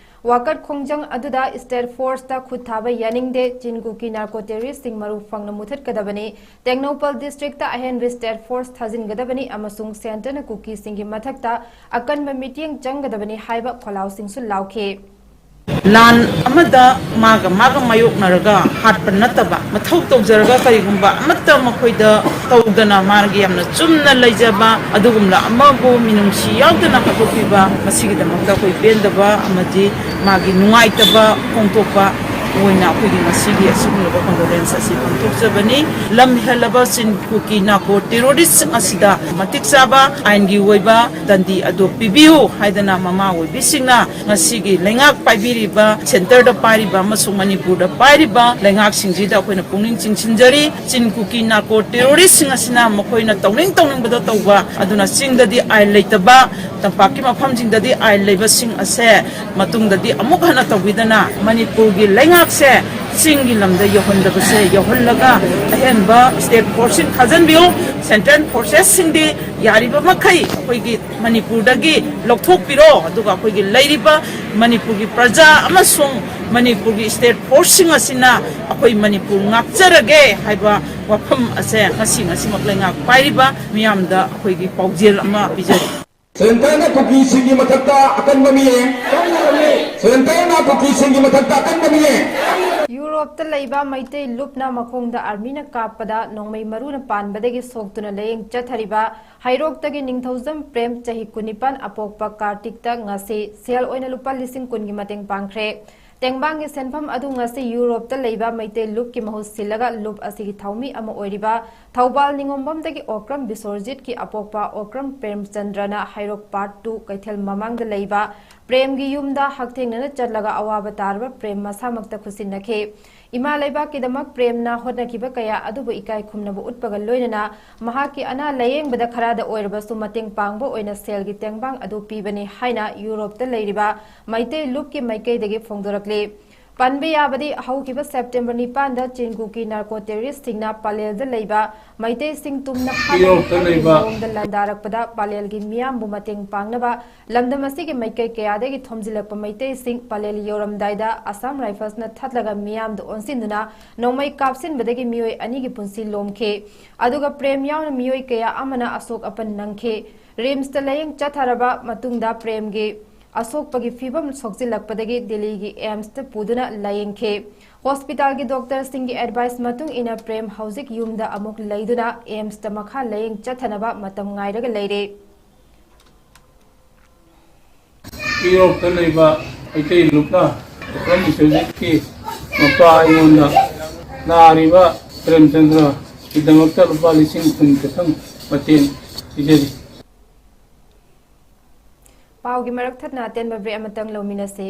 ꯋꯥꯀꯠ ꯈꯣꯡꯖꯪ ꯑꯗꯨꯗ state force ꯇ ꯈꯨꯠ ꯊꯥꯕ ꯌꯥꯅꯤꯡꯗꯦ, ꯆꯤꯟ ꯀꯨꯀꯤ narco terrorist ꯁꯤꯡ ꯃꯔꯨ ꯐꯪꯅ ꯃꯨꯊꯠꯀꯗꯕꯅꯤ, ꯇꯦꯡꯅꯧꯄꯜ district ꯇ ꯑꯍꯦꯟꯕ state force ꯊꯥꯖꯤꯟꯒꯗꯕꯅꯤ ꯑꯃꯁꯨꯡ centre ꯅ ꯀꯨꯀꯤꯁꯤꯡꯒꯤ ꯃꯊꯛꯇ ꯑꯀꯟꯕ ꯃꯤꯠꯌꯦꯡ ꯆꯪꯒꯗꯕꯅꯤ ꯍꯥꯏꯕ ꯈꯣꯜꯂꯥꯎꯁꯤꯡꯁꯨ ꯂꯥꯎꯈꯤ꯫ ꯂꯥꯟ ꯑꯃꯗ ꯃꯥꯒ ꯃꯥꯒ ꯃꯥꯌꯣꯛꯅꯔꯒ ꯍꯥꯠꯄ ꯅꯠꯇꯕ, ꯃꯊꯧ ꯇꯧꯖꯔꯒ ꯀꯔꯤꯒꯨꯝꯕ ꯑꯃꯠꯇ ꯃꯈꯣꯏꯗ ꯇꯧꯗꯅ ꯃꯥꯒꯤ ꯌꯥꯝꯅ ꯆꯨꯝꯅ ꯂꯩꯖꯕ ꯑꯗꯨꯒꯨꯝꯅ ꯑꯃꯕꯨ ꯃꯤꯅꯨꯡꯁꯤ ꯌꯥꯎꯗꯅ ꯍꯥꯠꯇꯣꯛꯄꯤꯕ, ꯃꯁꯤꯒꯤꯗꯃꯛꯇ ꯑꯩꯈꯣꯏ ꯄꯦꯟꯗꯕ ꯑꯃꯗꯤ ꯃꯥꯒꯤ ꯅꯨꯡꯉꯥꯏꯇꯕ ꯐꯣꯡꯗꯣꯛꯄ ꯑꯣꯏꯅ ꯑꯩꯈꯣꯏꯒꯤ ꯉꯁꯤꯒꯤ ꯑꯁꯤꯒꯨꯝꯂꯕ condolence ꯑꯁꯤ ꯄꯥꯡꯊꯣꯛꯆꯕꯅꯤ꯫ ꯂꯝ ꯍꯦꯜꯂꯕ ꯆꯤꯟ ꯀꯨꯀꯤ narco terrorist ꯑꯁꯤꯗ ꯃꯇꯤꯛ ꯆꯥꯕ ꯑꯥꯏꯟꯒꯤ ꯑꯣꯏꯕ ꯗꯟꯗꯤ ꯑꯗꯨ ꯄꯤꯕꯤꯌꯨ ꯍꯥꯏꯗꯅ ꯃꯃꯥ ꯑꯣꯏꯕꯤꯁꯤꯡꯅ ꯉꯁꯤꯒꯤ ꯂꯩꯉꯥꯛ ꯄꯥꯏꯕꯤꯔꯤꯕ, centre ꯗ ꯄꯥꯏꯔꯤꯕ ꯑꯃꯁꯨꯡ ꯃꯅꯤꯄꯨꯔꯗ ꯄꯥꯏꯔꯤꯕ ꯂꯩꯉꯥꯛꯁꯤꯡꯁꯤꯗ ꯑꯩꯈꯣꯏꯅ ꯄꯨꯛꯅꯤꯡ ꯆꯤꯡꯁꯤꯟꯖꯔꯤ꯫ ꯆꯤꯟ ꯀꯨꯀꯤ narco terrorist ꯁꯤꯡ ꯑꯁꯤꯅ ꯃꯈꯣꯏꯅ ꯇꯧꯅꯤꯡ ꯇꯧꯅꯤꯡꯕꯗ ꯇꯧꯕ, ꯑꯗꯨꯅ ꯆꯤꯡꯗꯗꯤ ꯑꯥꯏꯟ ꯂꯩꯇꯕ, ꯇꯝꯄꯥꯛꯀꯤ ꯃꯐꯝꯁꯤꯡꯗꯗꯤ ꯑꯥꯏꯟ ꯂꯩꯕꯁꯤꯡ ꯑꯁꯦ ꯃꯇꯨꯡꯗꯗꯤ ꯑꯃꯨꯛ ꯍꯟꯅ ꯇꯧꯕꯤꯗꯅ ꯃꯅꯤꯄꯨꯔꯒꯤ ꯂꯩꯉꯥꯛꯁꯦ ꯆꯤꯡꯒꯤ ꯂꯝꯗ ꯌꯧꯍꯟꯗꯕꯁꯦ ꯌꯧꯍꯜꯂꯒ ꯑꯍꯦꯟꯕ state force ꯁꯤꯡ ꯊꯥꯖꯤꯟꯕꯤꯌꯨ꯫ Central forces ꯁꯤꯡꯗꯤ ꯌꯥꯔꯤꯕ ꯃꯈꯩ ꯑꯩꯈꯣꯏꯒꯤ ꯃꯅꯤꯄꯨꯔꯗꯒꯤ ꯂꯧꯊꯣꯛꯄꯤꯔꯣ, ꯑꯗꯨꯒ ꯑꯩꯈꯣꯏꯒꯤ ꯂꯩꯔꯤꯕ ꯃꯅꯤꯄꯨꯔꯒꯤ ꯄ꯭ꯔꯖꯥ ꯑꯃꯁꯨꯡ ꯃꯅꯤꯄꯨꯔꯒꯤ state force ꯁꯤꯡ ꯑꯁꯤꯅ ꯑꯩꯈꯣꯏ ꯃꯅꯤꯄꯨꯔ ꯉꯥꯛꯆꯔꯒꯦ ꯍꯥꯏꯕ ꯋꯥꯐꯝ ꯑꯁꯦ ꯉꯁꯤ, ꯉꯁꯤꯃꯛ ꯂꯩꯉꯥꯛ ꯄꯥꯏꯔꯤꯕ ꯃꯤꯌꯥꯝꯗ ꯑꯩꯈꯣꯏꯒꯤ ꯄꯥꯎꯖꯦꯜ ꯑꯃ ꯄꯤꯖꯔꯤ꯫ Centre ꯅ ꯀꯨꯀꯤꯁꯤꯡꯒꯤ ꯃꯊꯛꯇ ꯑꯀꯟꯕ ꯃꯤꯠꯌꯦꯡ, Centre ꯅ ꯀꯨꯀꯤꯁꯤꯡꯒꯤ ꯃꯊꯛꯇ ꯑꯀꯟꯕ ꯃꯤꯠꯌꯦꯡ꯫ ꯌꯨꯔꯣ ꯌꯨꯔꯣꯞꯇ ꯂꯩꯕ ꯃꯩꯇꯩ ꯂꯨꯞꯅ ꯃꯈꯣꯡꯗ ꯑꯥꯔꯃꯤꯅ ꯀꯥꯞꯄꯗ ꯅꯣꯡꯃꯩ ꯃꯔꯨꯅ ꯄꯥꯟꯕꯗꯒꯤ ꯁꯣꯛꯇꯨꯅ ꯂꯥꯌꯦꯡ ꯆꯠꯊꯔꯤꯕ ꯍꯩꯔꯣꯛꯇꯒꯤ ꯅꯤꯡꯊꯧꯖꯝ ꯄ꯭ꯔꯦꯝ, ꯆꯍꯤ ꯀꯨꯟꯅꯤꯄꯥꯟ, ꯑꯄꯣꯛꯄ ꯀꯥꯔꯇꯤꯛꯇ ꯉꯁꯤ ꯁꯦꯜ ꯑꯣꯏꯅ ꯂꯨꯄꯥ ꯂꯤꯁꯤꯡ ꯀꯨꯟꯒꯤ ꯃꯇꯦꯡ ꯄꯥꯡꯈ꯭ꯔꯦ꯫ ꯇꯦꯡꯕꯥꯡꯒꯤ ꯁꯦꯟꯐꯝ ꯑꯗꯨ ꯉꯁꯤ ꯌꯨꯔꯣꯞꯇ ꯂꯩꯕ ꯃꯩꯇꯩ ꯂꯨꯞꯀꯤ ꯃꯍꯨꯠ ꯁꯤꯜꯂꯒ ꯂꯨꯞ ꯑꯁꯤꯒꯤ ꯊꯧꯃꯤ ꯑꯃ ꯑꯣꯏꯔꯤꯕ ꯊꯧꯕꯥꯜ ꯅꯤꯉꯣꯝꯕꯝꯗꯒꯤ ꯑꯣꯀ꯭ꯔꯝ ꯕꯤꯁꯣꯔꯖꯤꯠꯀꯤ ꯑꯄꯣꯛꯄ ꯑꯣꯀ꯭ꯔꯝ ꯄ꯭ꯔꯦꯝꯆꯟꯗ꯭ꯔꯅ ꯍꯩꯔꯣꯛ ꯄꯥꯔꯠ ꯇꯨ ꯀꯩꯊꯦꯜ ꯃꯃꯥꯡꯗ ꯂꯩꯕ ꯄ꯭ꯔꯦꯝꯒꯤ ꯌꯨꯝꯗ ꯍꯛꯊꯦꯡꯅꯅ ꯆꯠꯂꯒ ꯑꯋꯥꯕ ꯇꯥꯔꯕ ꯄ꯭ꯔꯦꯝ ꯃꯁꯥꯃꯛꯇ ꯈꯨꯠꯁꯤꯟꯅꯈꯤ꯫ ꯏꯃꯥ ꯂꯩꯕꯥꯛꯀꯤꯗꯃꯛ ꯄ꯭ꯔꯦꯝꯅ ꯍꯣꯠꯅꯈꯤꯕ ꯀꯌꯥ ꯑꯗꯨꯕꯨ ꯏꯀꯥꯏ ꯈꯨꯝꯅꯕ ꯎꯠꯄꯒ ꯂꯣꯏꯅꯅ ꯃꯍꯥꯛꯀꯤ ꯑꯅꯥ ꯂꯥꯌꯦꯡꯕꯗ ꯈꯔꯗ ꯑꯣꯏꯔꯕꯁꯨ ꯃꯇꯦꯡ ꯄꯥꯡꯕ ꯑꯣꯏꯅ ꯁꯦꯜꯒꯤ ꯇꯦꯡꯕꯥꯡ ꯑꯗꯨ ꯄꯤꯕꯅꯤ ꯍꯥꯏꯅ ꯌꯨꯔꯣꯞꯇ ꯂꯩꯔꯤꯕ ꯃꯩꯇꯩ ꯂꯨꯞꯀꯤ ꯃꯥꯏꯀꯩꯗꯒꯤ ꯐꯣꯡꯗꯣꯔꯛꯂꯤ꯫ ꯄꯟꯕ ꯌꯥꯕꯗꯤ, ꯍꯧꯈꯤꯕ ꯁꯦꯞꯇꯦꯝꯕꯔ ꯅꯤꯄꯥꯟꯗ ꯆꯤꯟꯒꯨꯀꯤ ꯅꯥꯔꯀꯣ ꯇꯦꯔꯣꯔꯤꯁ꯭ꯠꯁꯤꯡꯅ ꯄꯂꯦꯜꯗ ꯂꯩꯕ ꯃꯩꯇꯩꯁꯤꯡ ꯇꯨꯝꯅ ꯍꯥꯠꯂꯒ ꯌꯨꯔꯣꯞꯇ ꯂꯩꯕ ꯃꯑꯣꯡꯗ ꯂꯥꯟꯗꯥꯔꯛꯄꯗ ꯄꯂꯦꯜꯒꯤ ꯃꯤꯌꯥꯝꯕꯨ ꯃꯇꯦꯡ ꯄꯥꯡꯅꯕ ꯂꯝꯗꯝ ꯑꯁꯤꯒꯤ ꯃꯥꯏꯀꯩ ꯀꯌꯥꯗꯒꯤ ꯊꯣꯝꯖꯤꯜꯂꯛꯄ ꯃꯩꯇꯩꯁꯤꯡ ꯄꯂꯦꯜ ꯌꯧꯔꯝꯗꯥꯏꯗ ꯑꯁꯥꯝ ꯔꯥꯏꯐꯜꯁꯅ ꯊꯠꯂꯒ ꯃꯤꯌꯥꯝꯗ ꯑꯣꯟꯁꯤꯟꯗꯨꯅ ꯅꯣꯡꯃꯩ ꯀꯥꯞꯁꯤꯟꯕꯗꯒꯤ ꯃꯤꯑꯣꯏ ꯑꯅꯤꯒꯤ ꯄꯨꯟꯁꯤ ꯂꯣꯝꯈꯤ꯫ ꯑꯗꯨꯒ ꯄ꯭ꯔꯦꯝ ꯌꯥꯎꯅ ꯃꯤꯑꯣꯏ ꯀꯌꯥ ꯑꯃꯅ ꯑꯁꯣꯛ ꯑꯄꯟ ꯅꯪꯈꯤ꯫ ꯔꯤꯝꯁꯇ ꯂꯥꯌꯦꯡ ꯆꯠꯊꯔꯕ ꯃꯇꯨꯡꯗ ꯄ꯭ꯔꯦꯝꯒꯤ ꯑꯁꯣꯛꯄꯒꯤ ꯐꯤꯕꯝ ꯁꯣꯛꯆꯤꯜꯂꯛꯄꯗꯒꯤ ꯗꯤꯜꯂꯤꯒꯤ ꯑꯦꯝꯁꯇ ꯄꯨꯗꯨꯅ ꯂꯥꯌꯦꯡꯈꯤ꯫ ꯍꯣꯁꯄꯤꯇꯥꯜꯒꯤ ꯗꯣꯛꯇꯔꯁꯤꯡꯒꯤ ꯑꯦꯗꯚꯥꯏꯁ ꯃꯇꯨꯡ ꯏꯟꯅ ꯄ꯭ꯔꯦꯝ ꯍꯧꯖꯤꯛ ꯌꯨꯝꯗ ꯑꯃꯨꯛ ꯂꯩꯗꯨꯅ ꯑꯦꯝꯁꯇ ꯃꯈꯥ ꯂꯥꯌꯦꯡ ꯆꯠꯊꯅꯕ ꯃꯇꯝ ꯉꯥꯏꯔꯒ ꯂꯩꯔꯦ꯫ ꯌꯨꯔꯣꯞꯇ ꯂꯩꯕ ꯃꯩꯇꯩ ꯂꯨꯞꯅ ꯑꯣꯀ꯭ꯔꯝ ꯕꯤꯁꯣꯔꯖꯤꯠꯀꯤ ꯃꯄꯥ ꯑꯩꯉꯣꯟꯗ ꯅꯥꯔꯤꯕ ꯄ꯭ꯔꯦꯝꯆꯟꯗ꯭ꯔꯒꯤꯗꯃꯛꯇ ꯂꯨꯄꯥ ꯂꯤꯁꯤꯡ ꯀꯨꯟ ꯈꯛꯇꯪ ꯃꯇꯦꯡ ꯄꯤꯖꯔꯤ꯫ ꯄꯥꯎꯒꯤ ꯃꯔꯛ ꯊꯠꯅ ꯑꯇꯦꯟꯕ ꯕ꯭ꯔꯦꯛ ꯑꯃꯇꯪ ꯂꯧꯃꯤꯟꯅꯁꯤ꯫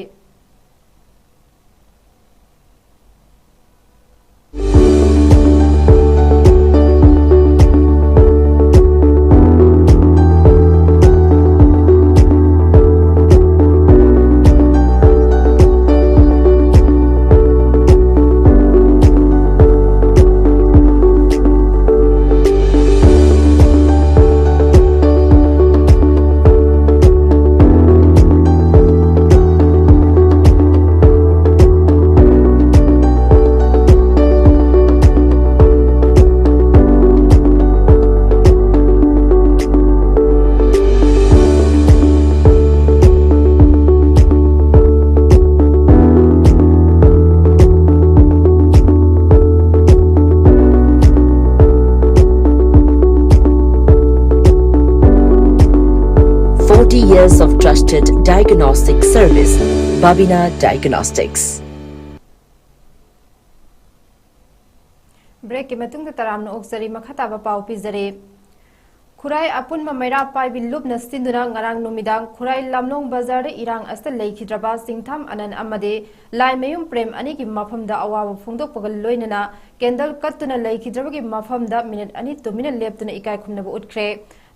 Years of trusted diagnostic service, Babina Diagnostics. Break ꯀꯤ ꯃꯇꯨꯡꯗ ꯇꯔꯥꯝꯅ ꯑꯣꯛꯆꯔꯤ꯫ ꯃꯈꯥ ꯇꯥꯕ ꯄꯥꯎ ꯄꯤꯖꯔꯤ꯫ ꯈꯨꯔꯥꯏ ꯑꯄꯨꯟꯕ ꯃꯩꯔꯥ ꯄꯥꯏꯕꯤ ꯂꯨꯞꯅ ꯁꯤꯟꯗꯨꯅ ꯉꯔꯥꯡ ꯅꯨꯃꯤꯗꯥꯡ ꯈꯨꯔꯥꯏ ꯂꯝꯂꯣꯡ ꯕꯖꯥꯔꯗ ꯏꯔꯥꯡ ꯑꯁꯤꯗ ꯂꯩꯈꯤꯗ꯭ꯔꯕ ꯆꯤꯡꯊꯥꯝ ꯑꯅꯟ ꯑꯃꯗꯤ ꯂꯥꯏꯃꯌꯨꯝ ꯄ꯭ꯔꯦꯝ ꯑꯅꯤꯒꯤ ꯃꯐꯝꯗ ꯑꯋꯥꯕ ꯐꯣꯡꯗꯣꯛꯄꯒ ꯂꯣꯏꯅꯅ candle ꯀꯠꯇꯨꯅ ꯂꯩꯈꯤꯗ꯭ꯔꯕꯒꯤ ꯃꯐꯝꯗ minute ꯑꯅꯤ ꯇꯨꯃꯤꯟꯅ ꯂꯦꯞꯇꯨꯅ ꯏꯀꯥꯏ ꯈꯨꯝꯅꯕ ꯎꯠꯈ꯭ꯔꯦ꯫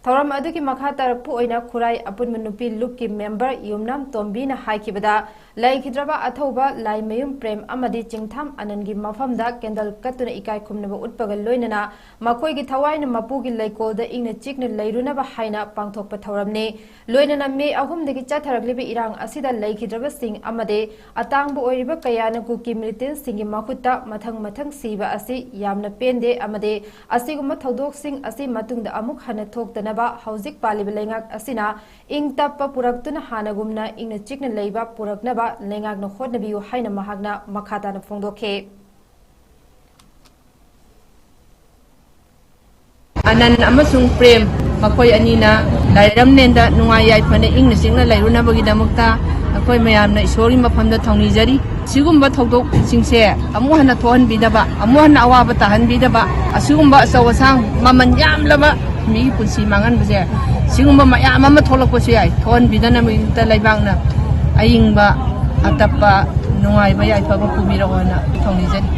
ꯊꯧꯔꯝ ꯑꯗꯨꯒꯤ ꯃꯈꯥ ꯇꯥꯔꯛꯄ ꯑꯣꯏꯅ ꯈꯨꯔꯥꯏ ꯑꯄꯨꯟꯕ ꯅꯨꯄꯤ ꯂꯨꯞꯀꯤ member ꯌꯨꯝꯅꯥꯝ ꯇꯣꯝꯕꯤꯅ ꯍꯥꯏꯈꯤꯕꯗ, ꯂꯩꯈꯤꯗ꯭ꯔꯕ ꯑꯊꯧꯕ ꯂꯥꯏꯃꯌꯨꯝ ꯄ꯭ꯔꯦꯝ ꯑꯃꯗꯤ ꯆꯤꯡꯊꯥꯝ ꯑꯅꯟꯒꯤ ꯃꯐꯝꯗ candle ꯀꯠꯇꯨꯅ ꯏꯀꯥꯏ ꯈꯨꯝꯅꯕ ꯎꯠꯄꯒ ꯂꯣꯏꯅꯅ ꯃꯈꯣꯏꯒꯤ ꯊꯋꯥꯏꯅ ꯃꯄꯨꯒꯤ ꯂꯩꯀꯣꯜꯗ ꯏꯪꯅ ꯆꯤꯛꯅ ꯂꯩꯔꯨꯅꯕ ꯍꯥꯏꯅ ꯄꯥꯡꯊꯣꯛꯄ ꯊꯧꯔꯝꯅꯤ꯫ ꯂꯣꯏꯅꯅ ꯃꯦ ꯑꯍꯨꯝꯗꯒꯤ ꯆꯠꯊꯔꯛꯂꯤꯕ ꯏꯔꯥꯡ ꯑꯁꯤꯗ ꯂꯩꯈꯤꯗ꯭ꯔꯕꯁꯤꯡ ꯑꯃꯗꯤ ꯑꯇꯥꯡꯕ ꯑꯣꯏꯔꯤꯕ ꯀꯌꯥꯅ ꯀꯨꯀꯤ militantꯁꯤꯡꯒꯤ ꯃꯈꯨꯠꯇ ꯃꯊꯪ ꯃꯊꯪ ꯁꯤꯕ ꯑꯁꯤ ꯌꯥꯝꯅ ꯄꯦꯟꯗꯦ ꯑꯃꯗꯤ ꯑꯁꯤꯒꯨꯝꯕ ꯊꯧꯗꯣꯛꯁꯤꯡ ꯑꯁꯤ ꯃꯇꯨꯡꯗ ꯑꯃꯨꯛ ꯍꯟꯅ ꯊꯣꯛꯇꯅꯕ ꯍꯧꯖꯤꯛ ꯄꯥꯜꯂꯤꯕ ꯂꯩꯉꯥꯛ ꯑꯁꯤꯅ ꯏꯪ ꯇꯞꯄ ꯄꯨꯔꯛꯇꯨꯅ ꯍꯥꯟꯅꯒꯨꯝꯅ ꯏꯪꯅ ꯆꯤꯛꯅ ꯂꯩꯕ ꯄꯨꯔꯛꯅꯕ ꯂꯩꯉꯥꯛꯅ ꯍꯣꯠꯅꯕꯤꯌꯨ ꯍꯥꯏꯅ ꯃꯍꯥꯛꯅ ꯃꯈꯥ ꯇꯥꯅ ꯐꯣꯡꯗꯣꯛꯈꯤ꯫ ꯑꯅꯟ ꯑꯃꯁꯨꯡ ꯄ꯭ꯔꯦꯝ ꯃꯈꯣꯏ ꯑꯅꯤꯅ ꯂꯥꯏꯔꯝꯂꯦꯟꯗ ꯅꯨꯡꯉꯥꯏ ꯌꯥꯏꯐꯅ ꯏꯪꯅ ꯆꯤꯛꯅ ꯂꯩꯔꯨꯅꯕꯒꯤꯗꯃꯛꯇ ꯑꯩꯈꯣꯏ ꯃꯌꯥꯝꯅ ꯏꯁꯣꯔꯒꯤ ꯃꯐꯝꯗ ꯊꯧꯅꯤꯖꯔꯤ꯫ ꯁꯤꯒꯨꯝꯕ ꯊꯧꯗꯣꯛꯁꯤꯡꯁꯦ ꯑꯃꯨꯛ ꯍꯟꯅ ꯊꯣꯛꯍꯟꯕꯤꯗꯕ, ꯑꯃꯨꯛ ꯍꯟꯅ ꯑꯋꯥꯕ ꯇꯥꯍꯟꯕꯤꯗꯕ, ꯑꯁꯤꯒꯨꯝꯕ ꯑꯆꯧ ꯑꯁꯥꯡ ꯃꯃꯜ ꯌꯥꯝꯂꯕ ꯃꯤꯒꯤ ꯄꯨꯟꯁꯤ ꯃꯥꯡꯍꯟꯕꯁꯦ, ꯁꯤꯒꯨꯝꯕ ꯃꯌꯥꯝ ꯑꯃ ꯊꯣꯛꯂꯛꯄꯁꯨ ꯌꯥꯏ꯫ ꯊꯣꯛꯍꯟꯕꯤꯗꯅꯕꯒꯤꯗꯃꯛꯇ ꯂꯩꯕꯥꯛꯅ ꯑꯏꯪꯕ, ꯑꯇꯞꯄ, ꯅꯨꯡꯉꯥꯏꯕ, ꯌꯥꯏꯐꯕ ꯄꯨꯕꯤꯔꯛꯑꯣꯅ ꯊꯧꯅꯤꯖꯔꯤ꯫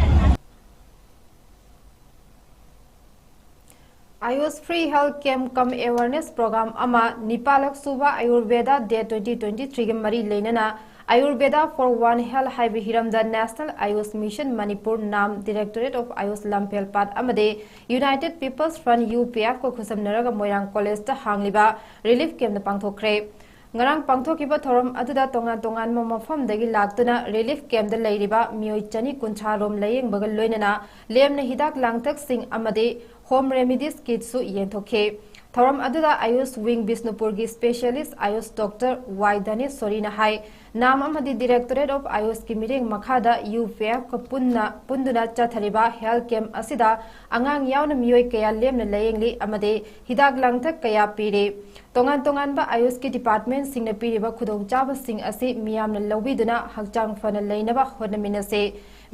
Ayush Free Health Camp cum Awareness Program ꯑꯃ, ꯅꯤꯄꯥꯜꯂꯛ ꯁꯨꯕ ꯑꯌꯨꯔꯕꯦꯗꯥ Day twenty twenty-threeꯒ ꯃꯔꯤ ꯂꯩꯅꯅ Ayurveda for One Health ꯍꯥꯏꯕ ꯍꯤꯔꯝꯗ National Ayush Mission Manipur, NAM, Directorate of Ayush ꯂꯝꯐꯦꯜꯄꯥꯠ ꯑꯃꯗꯤ United People's Front, UPFꯀ ꯈꯨꯠꯁꯝꯅꯔꯒ ꯃꯣꯏꯔꯥꯡ ꯀꯣꯂꯦꯖꯇ ꯍꯥꯡꯂꯤꯕ relief campꯇ ꯄꯥꯡꯊꯣꯛꯈ꯭ꯔꯦ꯫ ꯉꯔꯥꯡ ꯄꯥꯡꯊꯣꯛꯈꯤꯕ ꯊꯧꯔꯝ ꯑꯗꯨꯗ ꯇꯣꯉꯥꯟ ꯇꯣꯉꯥꯟꯕ ꯃꯐꯝꯗꯒꯤ ꯂꯥꯛꯇꯨꯅ relief campꯇ ꯂꯩꯔꯤꯕ ꯃꯤꯑꯣꯏ ꯆꯅꯤ ꯀꯨꯟꯊ꯭ꯔꯥ ꯔꯣꯝ ꯂꯥꯌꯦꯡꯕꯒ ꯂꯣꯏꯅꯅ ꯂꯦꯝꯅ ꯍꯤꯗꯥꯛ ꯂꯥꯡꯊꯛꯁꯤꯡ ꯑꯃꯗꯤ home remedies kitꯁꯨ ꯌꯦꯟꯊꯣꯛꯈꯤ꯫ ꯊꯧꯔꯝ ꯑꯗꯨꯗ Ayush Wing ꯕꯤꯁꯅꯨꯄꯨꯔꯒꯤ specialist Ayush Doctor ꯋꯥꯏ ꯙꯅꯦꯁ꯭ꯋꯔꯤꯅ ꯍꯥꯏ, ꯅꯥꯝ ꯑꯃꯗꯤ Directorate of Ayushꯀꯤ ꯃꯤꯠꯌꯦꯡ ꯃꯈꯥꯗ UPFꯀ ꯄꯨꯟꯅ ꯄꯨꯟꯗꯨꯅ ꯆꯠꯊꯔꯤꯕ health camp ꯑꯁꯤꯗ ꯑꯉꯥꯡ ꯌꯥꯎꯅ ꯃꯤꯑꯣꯏ ꯀꯌꯥ ꯂꯦꯝꯅ ꯂꯥꯌꯦꯡꯂꯤ ꯑꯃꯗꯤ ꯍꯤꯗꯥꯛ ꯂꯥꯡꯊꯛ ꯀꯌꯥ ꯄꯤꯔꯤ꯫ ꯇꯣꯉꯥꯟ ꯇꯣꯉꯥꯟꯕ Ayushꯀꯤ departmentꯁꯤꯡꯅ ꯄꯤꯔꯤꯕ ꯈꯨꯗꯣꯡꯆꯥꯕꯁꯤꯡ ꯑꯁꯤ ꯃꯤꯌꯥꯝꯅ ꯂꯧꯕꯤꯗꯨꯅ ꯍꯛꯆꯥꯡ ꯐꯅ ꯂꯩꯅꯕ ꯍꯣꯠꯅꯃꯤꯟꯅꯁꯤ꯫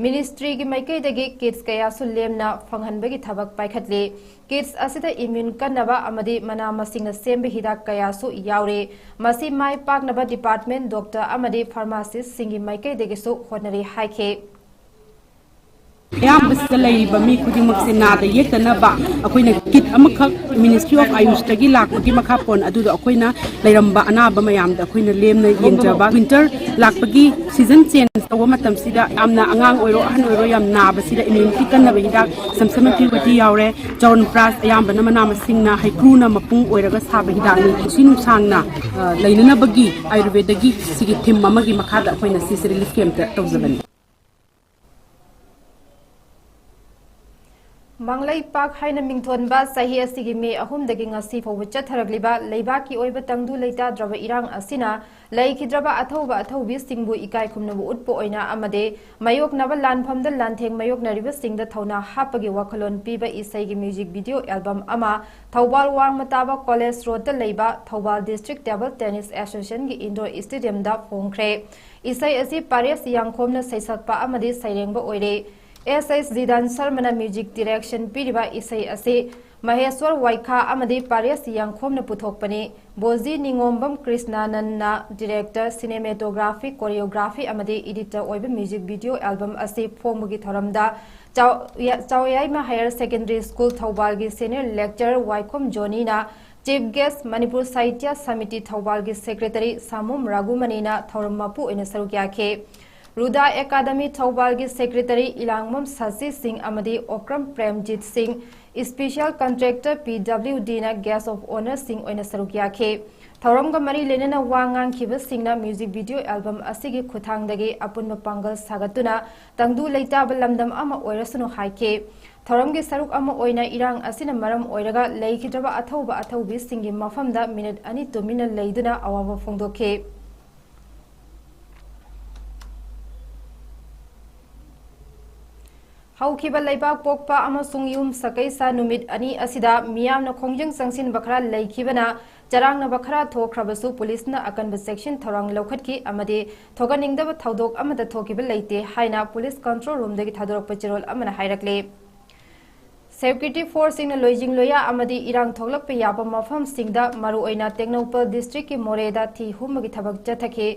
Ministryꯒꯤ ꯃꯥꯏꯀꯩꯗꯒꯤ kits ꯀꯌꯥꯁꯨ ꯂꯦꯝꯅ ꯐꯪꯍꯟꯕꯒꯤ ꯊꯕꯛ ꯄꯥꯏꯈꯠꯂꯤ꯫ Kits ꯑꯁꯤꯗ immune ꯀꯟꯅꯕ ꯑꯃꯗꯤ ꯃꯅꯥ ꯃꯁꯤꯡꯅ ꯁꯦꯝꯕ ꯍꯤꯗꯥꯛ ꯀꯌꯥꯁꯨ ꯌꯥꯎꯔꯤ꯫ ꯃꯁꯤ ꯃꯥꯏ ꯄꯥꯛꯅꯕ department, doctor ꯑꯃꯗꯤ pharmacistꯁꯤꯡꯒꯤ ꯃꯥꯏꯀꯩꯗꯒꯤꯁꯨ ꯍꯣꯠꯅꯔꯤ ꯍꯥꯏꯈꯤ꯫ ꯑꯌꯥꯝꯕꯁꯤꯗ ꯂꯩꯔꯤꯕ ꯃꯤ ꯈꯨꯗꯤꯡꯃꯛꯁꯦ ꯅꯥꯗ ꯌꯦꯛꯇꯅꯕ ꯑꯩꯈꯣꯏꯅ kit ꯑꯃꯈꯛ Ministry of Ayushꯇꯒꯤ ꯂꯥꯛꯄꯒꯤ ꯃꯈꯥ ꯄꯣꯟ ꯑꯗꯨꯗ ꯑꯩꯈꯣꯏꯅ ꯂꯩꯔꯝꯕ ꯑꯅꯥꯕ ꯃꯌꯥꯝꯗ ꯑꯩꯈꯣꯏꯅ ꯂꯦꯝꯅ ꯌꯦꯡꯖꯕ꯫ Winter ꯂꯥꯛꯄꯒꯤ season change ꯇꯧꯕ ꯃꯇꯝꯁꯤꯗ ꯌꯥꯝꯅ ꯑꯉꯥꯡ ꯑꯣꯏꯔꯣ ꯑꯍꯟ ꯑꯣꯏꯔꯣ ꯌꯥꯝ ꯅꯥꯕꯁꯤꯗ immunity ꯀꯟꯅꯕ ꯍꯤꯗꯥꯛ ꯁꯝꯁꯃ ꯐꯤꯕꯗꯤ ꯌꯥꯎꯔꯦ꯫ ꯆꯋꯟꯄ꯭ꯔꯥꯁ ꯑꯌꯥꯝꯕꯅ ꯃꯅꯥ ꯃꯁꯤꯡꯅ ꯍꯩꯀ꯭ꯔꯨꯅ ꯃꯄꯨꯡ ꯑꯣꯏꯔꯒ ꯁꯥꯕ ꯍꯤꯗꯥꯛꯅꯤ꯫ ꯄꯨꯟꯁꯤ ꯅꯨꯡꯁꯥꯡꯅ ꯑ, ꯂꯩꯅꯅꯕꯒꯤ ꯑꯥꯌꯨꯔꯕꯦꯗꯒꯤ ꯁꯤꯒꯤ theme ꯑꯃꯒꯤ ꯃꯈꯥꯗ ꯑꯩꯈꯣꯏꯅ ꯁꯤꯁꯦ relief campꯇ ꯇꯧꯖꯕꯅꯤ꯫ ꯃꯪꯂꯩꯄꯥꯛ ꯍꯥꯏꯅ ꯃꯤꯡꯊꯣꯟꯕ ꯆꯍꯤ ꯑꯁꯤꯒꯤ ꯃꯦ ꯑꯍꯨꯝꯗꯒꯤ ꯉꯁꯤ ꯐꯥꯎꯕ ꯆꯠꯊꯔꯛꯂꯤꯕ ꯂꯩꯕꯥꯛꯀꯤ ꯑꯣꯏꯕ ꯇꯪꯗꯨ ꯂꯩꯇꯥꯗ꯭ꯔꯕ ꯏꯔꯥꯡ ꯑꯁꯤꯅ ꯂꯩꯈꯤꯗ꯭ꯔꯕ ꯑꯊꯧꯕ ꯑꯊꯧꯕꯤꯁꯤꯡꯕꯨ ꯏꯀꯥꯏ ꯈꯨꯝꯅꯕ ꯎꯠꯄ ꯑꯣꯏꯅ ꯑꯃꯗꯤ ꯃꯥꯌꯣꯛꯅꯕ ꯂꯥꯟꯐꯝꯗ ꯂꯥꯟꯊꯦꯡ ꯃꯥꯌꯣꯛꯅꯔꯤꯕꯁꯤꯡꯗ ꯊꯧꯅꯥ ꯍꯥꯞꯄꯒꯤ ꯋꯥꯈꯜꯂꯣꯟ ꯄꯤꯕ ꯏꯁꯩꯒꯤ music video album ꯑꯃ ꯊꯧꯕꯥꯜ ꯋꯥꯡꯃ ꯇꯥꯕ College Roadꯇ ꯂꯩꯕ Thoubal District Table Tennis Associationꯒꯤ indoor stadiumꯗ ꯐꯣꯡꯈ꯭ꯔꯦ꯫ ꯏꯁꯩ ꯑꯁꯤ ꯄꯥꯔꯦꯁ ꯌꯥꯡꯈꯣꯝꯅ ꯁꯩꯁꯛꯄ ꯑꯃꯗꯤ ꯁꯩꯔꯦꯡꯕ ꯑꯣꯏꯔꯦ꯫ S H ꯖꯤꯗꯥꯟ ꯁꯔꯃꯅ music direction ꯄꯤꯔꯤꯕ ꯏꯁꯩ ꯑꯁꯤ ꯃꯍꯦꯁ꯭ꯋꯔ ꯋꯥꯏꯈꯥ ꯑꯃꯗꯤ ꯄꯥꯔꯦꯁ ꯌꯥꯡꯈꯣꯝꯅ ꯄꯨꯊꯣꯛꯄꯅꯤ꯫ ꯕꯣꯖꯤ ꯅꯤꯉꯣꯝꯕꯝ ꯀ꯭ꯔꯤꯁꯅꯥꯅꯟꯅ director, cinematography, choreography ꯑꯃꯗꯤ editor ꯑꯣꯏꯕ music video album ꯑꯁꯤ ꯐꯣꯡꯕꯒꯤ ꯊꯧꯔꯝꯗ ꯆꯥꯎ-, ꯌꯥ-, ꯆꯥꯎꯌꯥꯏꯃ Higher Secondary School ꯊꯧꯕꯥꯜꯒꯤ senior lecturer ꯋꯥꯏꯈꯣꯝ ꯖꯣꯅꯤꯅ, chief guest ꯃꯅꯤꯄꯨꯔ ꯁꯥꯍꯤꯇ꯭ꯌ ꯁꯃꯤꯇꯤ ꯊꯧꯕꯥꯜꯒꯤ secretary ꯁꯥꯃꯨꯝ ꯔꯥꯒꯨꯃꯅꯤꯅ ꯊꯧꯔꯝ ꯃꯄꯨ ꯑꯣꯏꯅ ꯁꯔꯨꯛ ꯌꯥꯈꯤ꯫ ꯔꯨꯗꯥ ꯑꯦꯀꯥꯗꯃꯤ ꯊꯧꯕꯥꯜꯒꯤ secretary ꯏꯂꯥꯡꯕꯝ ꯁꯁꯤ ꯁꯤꯡ ꯑꯃꯗꯤ ꯑꯣꯀ꯭ꯔꯝ ꯄ꯭ꯔꯦꯝꯖꯤꯠ ꯁꯤꯡ, special contractor PWDꯅ guest of honourꯁꯤꯡ ꯑꯣꯏꯅ ꯁꯔꯨꯛ ꯌꯥꯈꯤ꯫ ꯊꯧꯔꯝꯒ ꯃꯔꯤ ꯂꯩꯅꯅ ꯋꯥ ꯉꯥꯡꯈꯤꯕꯁꯤꯡꯅ music video album ꯑꯁꯤꯒꯤ ꯈꯨꯠꯊꯥꯡꯗꯒꯤ ꯑꯄꯨꯟꯕ ꯄꯥꯡꯒꯜ ꯁꯥꯒꯠꯇꯨꯅ ꯇꯪꯗꯨ ꯂꯩꯇꯥꯕ ꯂꯝꯗꯝ ꯑꯃ ꯑꯣꯏꯔꯁꯅꯨ ꯍꯥꯏꯈꯤ꯫ ꯊꯧꯔꯝꯒꯤ ꯁꯔꯨꯛ ꯑꯃ ꯑꯣꯏꯅ ꯏꯔꯥꯡ ꯑꯁꯤꯅ ꯃꯔꯝ ꯑꯣꯏꯔꯒ ꯂꯩꯈꯤꯗ꯭ꯔꯕ ꯑꯊꯧꯕ ꯑꯊꯧꯕꯤꯁꯤꯡꯒꯤ ꯃꯐꯝꯗ minute ꯑꯅꯤ ꯇꯨꯃꯤꯟꯅ ꯂꯩꯗꯨꯅ ꯑꯋꯥꯕ ꯐꯣꯡꯗꯣꯛꯈꯤ꯫ ꯍꯧꯈꯤꯕ ꯂꯩꯕꯥꯛ ꯄꯣꯛꯄ ꯑꯃꯁꯨꯡ ꯌꯨꯝ ꯁꯀꯩꯁꯥ ꯅꯨꯃꯤꯠ ꯑꯅꯤ ꯑꯁꯤꯗ ꯃꯤꯌꯥꯝꯅ ꯈꯣꯡꯖꯪ ꯆꯪꯁꯤꯟꯕ ꯈꯔ ꯂꯩꯈꯤꯕꯅ ꯆꯔꯥꯡꯅꯕ ꯈꯔ ꯊꯣꯛꯈ꯭ꯔꯕꯁꯨ ꯄꯨꯂꯤꯁꯅ ꯑꯀꯟꯕ ꯆꯦꯛꯁꯤꯟ ꯊꯧꯔꯥꯡ ꯂꯧꯈꯠꯈꯤ ꯑꯃꯗꯤ ꯊꯣꯛꯍꯟꯅꯤꯡꯗꯕ ꯊꯧꯗꯣꯛ ꯑꯃꯠꯇ ꯊꯣꯛꯈꯤꯕ ꯂꯩꯇꯦ ꯍꯥꯏꯅ ꯄꯨꯂꯤꯁ ꯀꯟꯇ꯭ꯔꯣꯜ ꯔꯨꯝꯗꯒꯤ ꯊꯥꯗꯣꯔꯛꯄ ꯆꯦꯔꯣꯜ ꯑꯃꯅ ꯍꯥꯏꯔꯛꯂꯤ꯫ ꯁꯦꯀ꯭ꯌꯨꯔꯤꯇꯤ ꯐꯣꯔꯁꯁꯤꯡꯅ ꯂꯣꯏꯖꯤꯡ ꯂꯣꯌꯥ ꯑꯃꯗꯤ ꯏꯔꯥꯡ ꯊꯣꯛꯂꯛꯄ ꯌꯥꯕ ꯃꯐꯝꯁꯤꯡꯗ, ꯃꯔꯨꯑꯣꯏꯅ ꯇꯦꯡꯅꯧꯄꯜ ꯗꯤꯁꯇ꯭ꯔꯤꯛꯀꯤ ꯃꯣꯔꯦꯗ ꯊꯤ ꯍꯨꯝꯕꯒꯤ ꯊꯕꯛ ꯆꯠꯊꯈꯤ꯫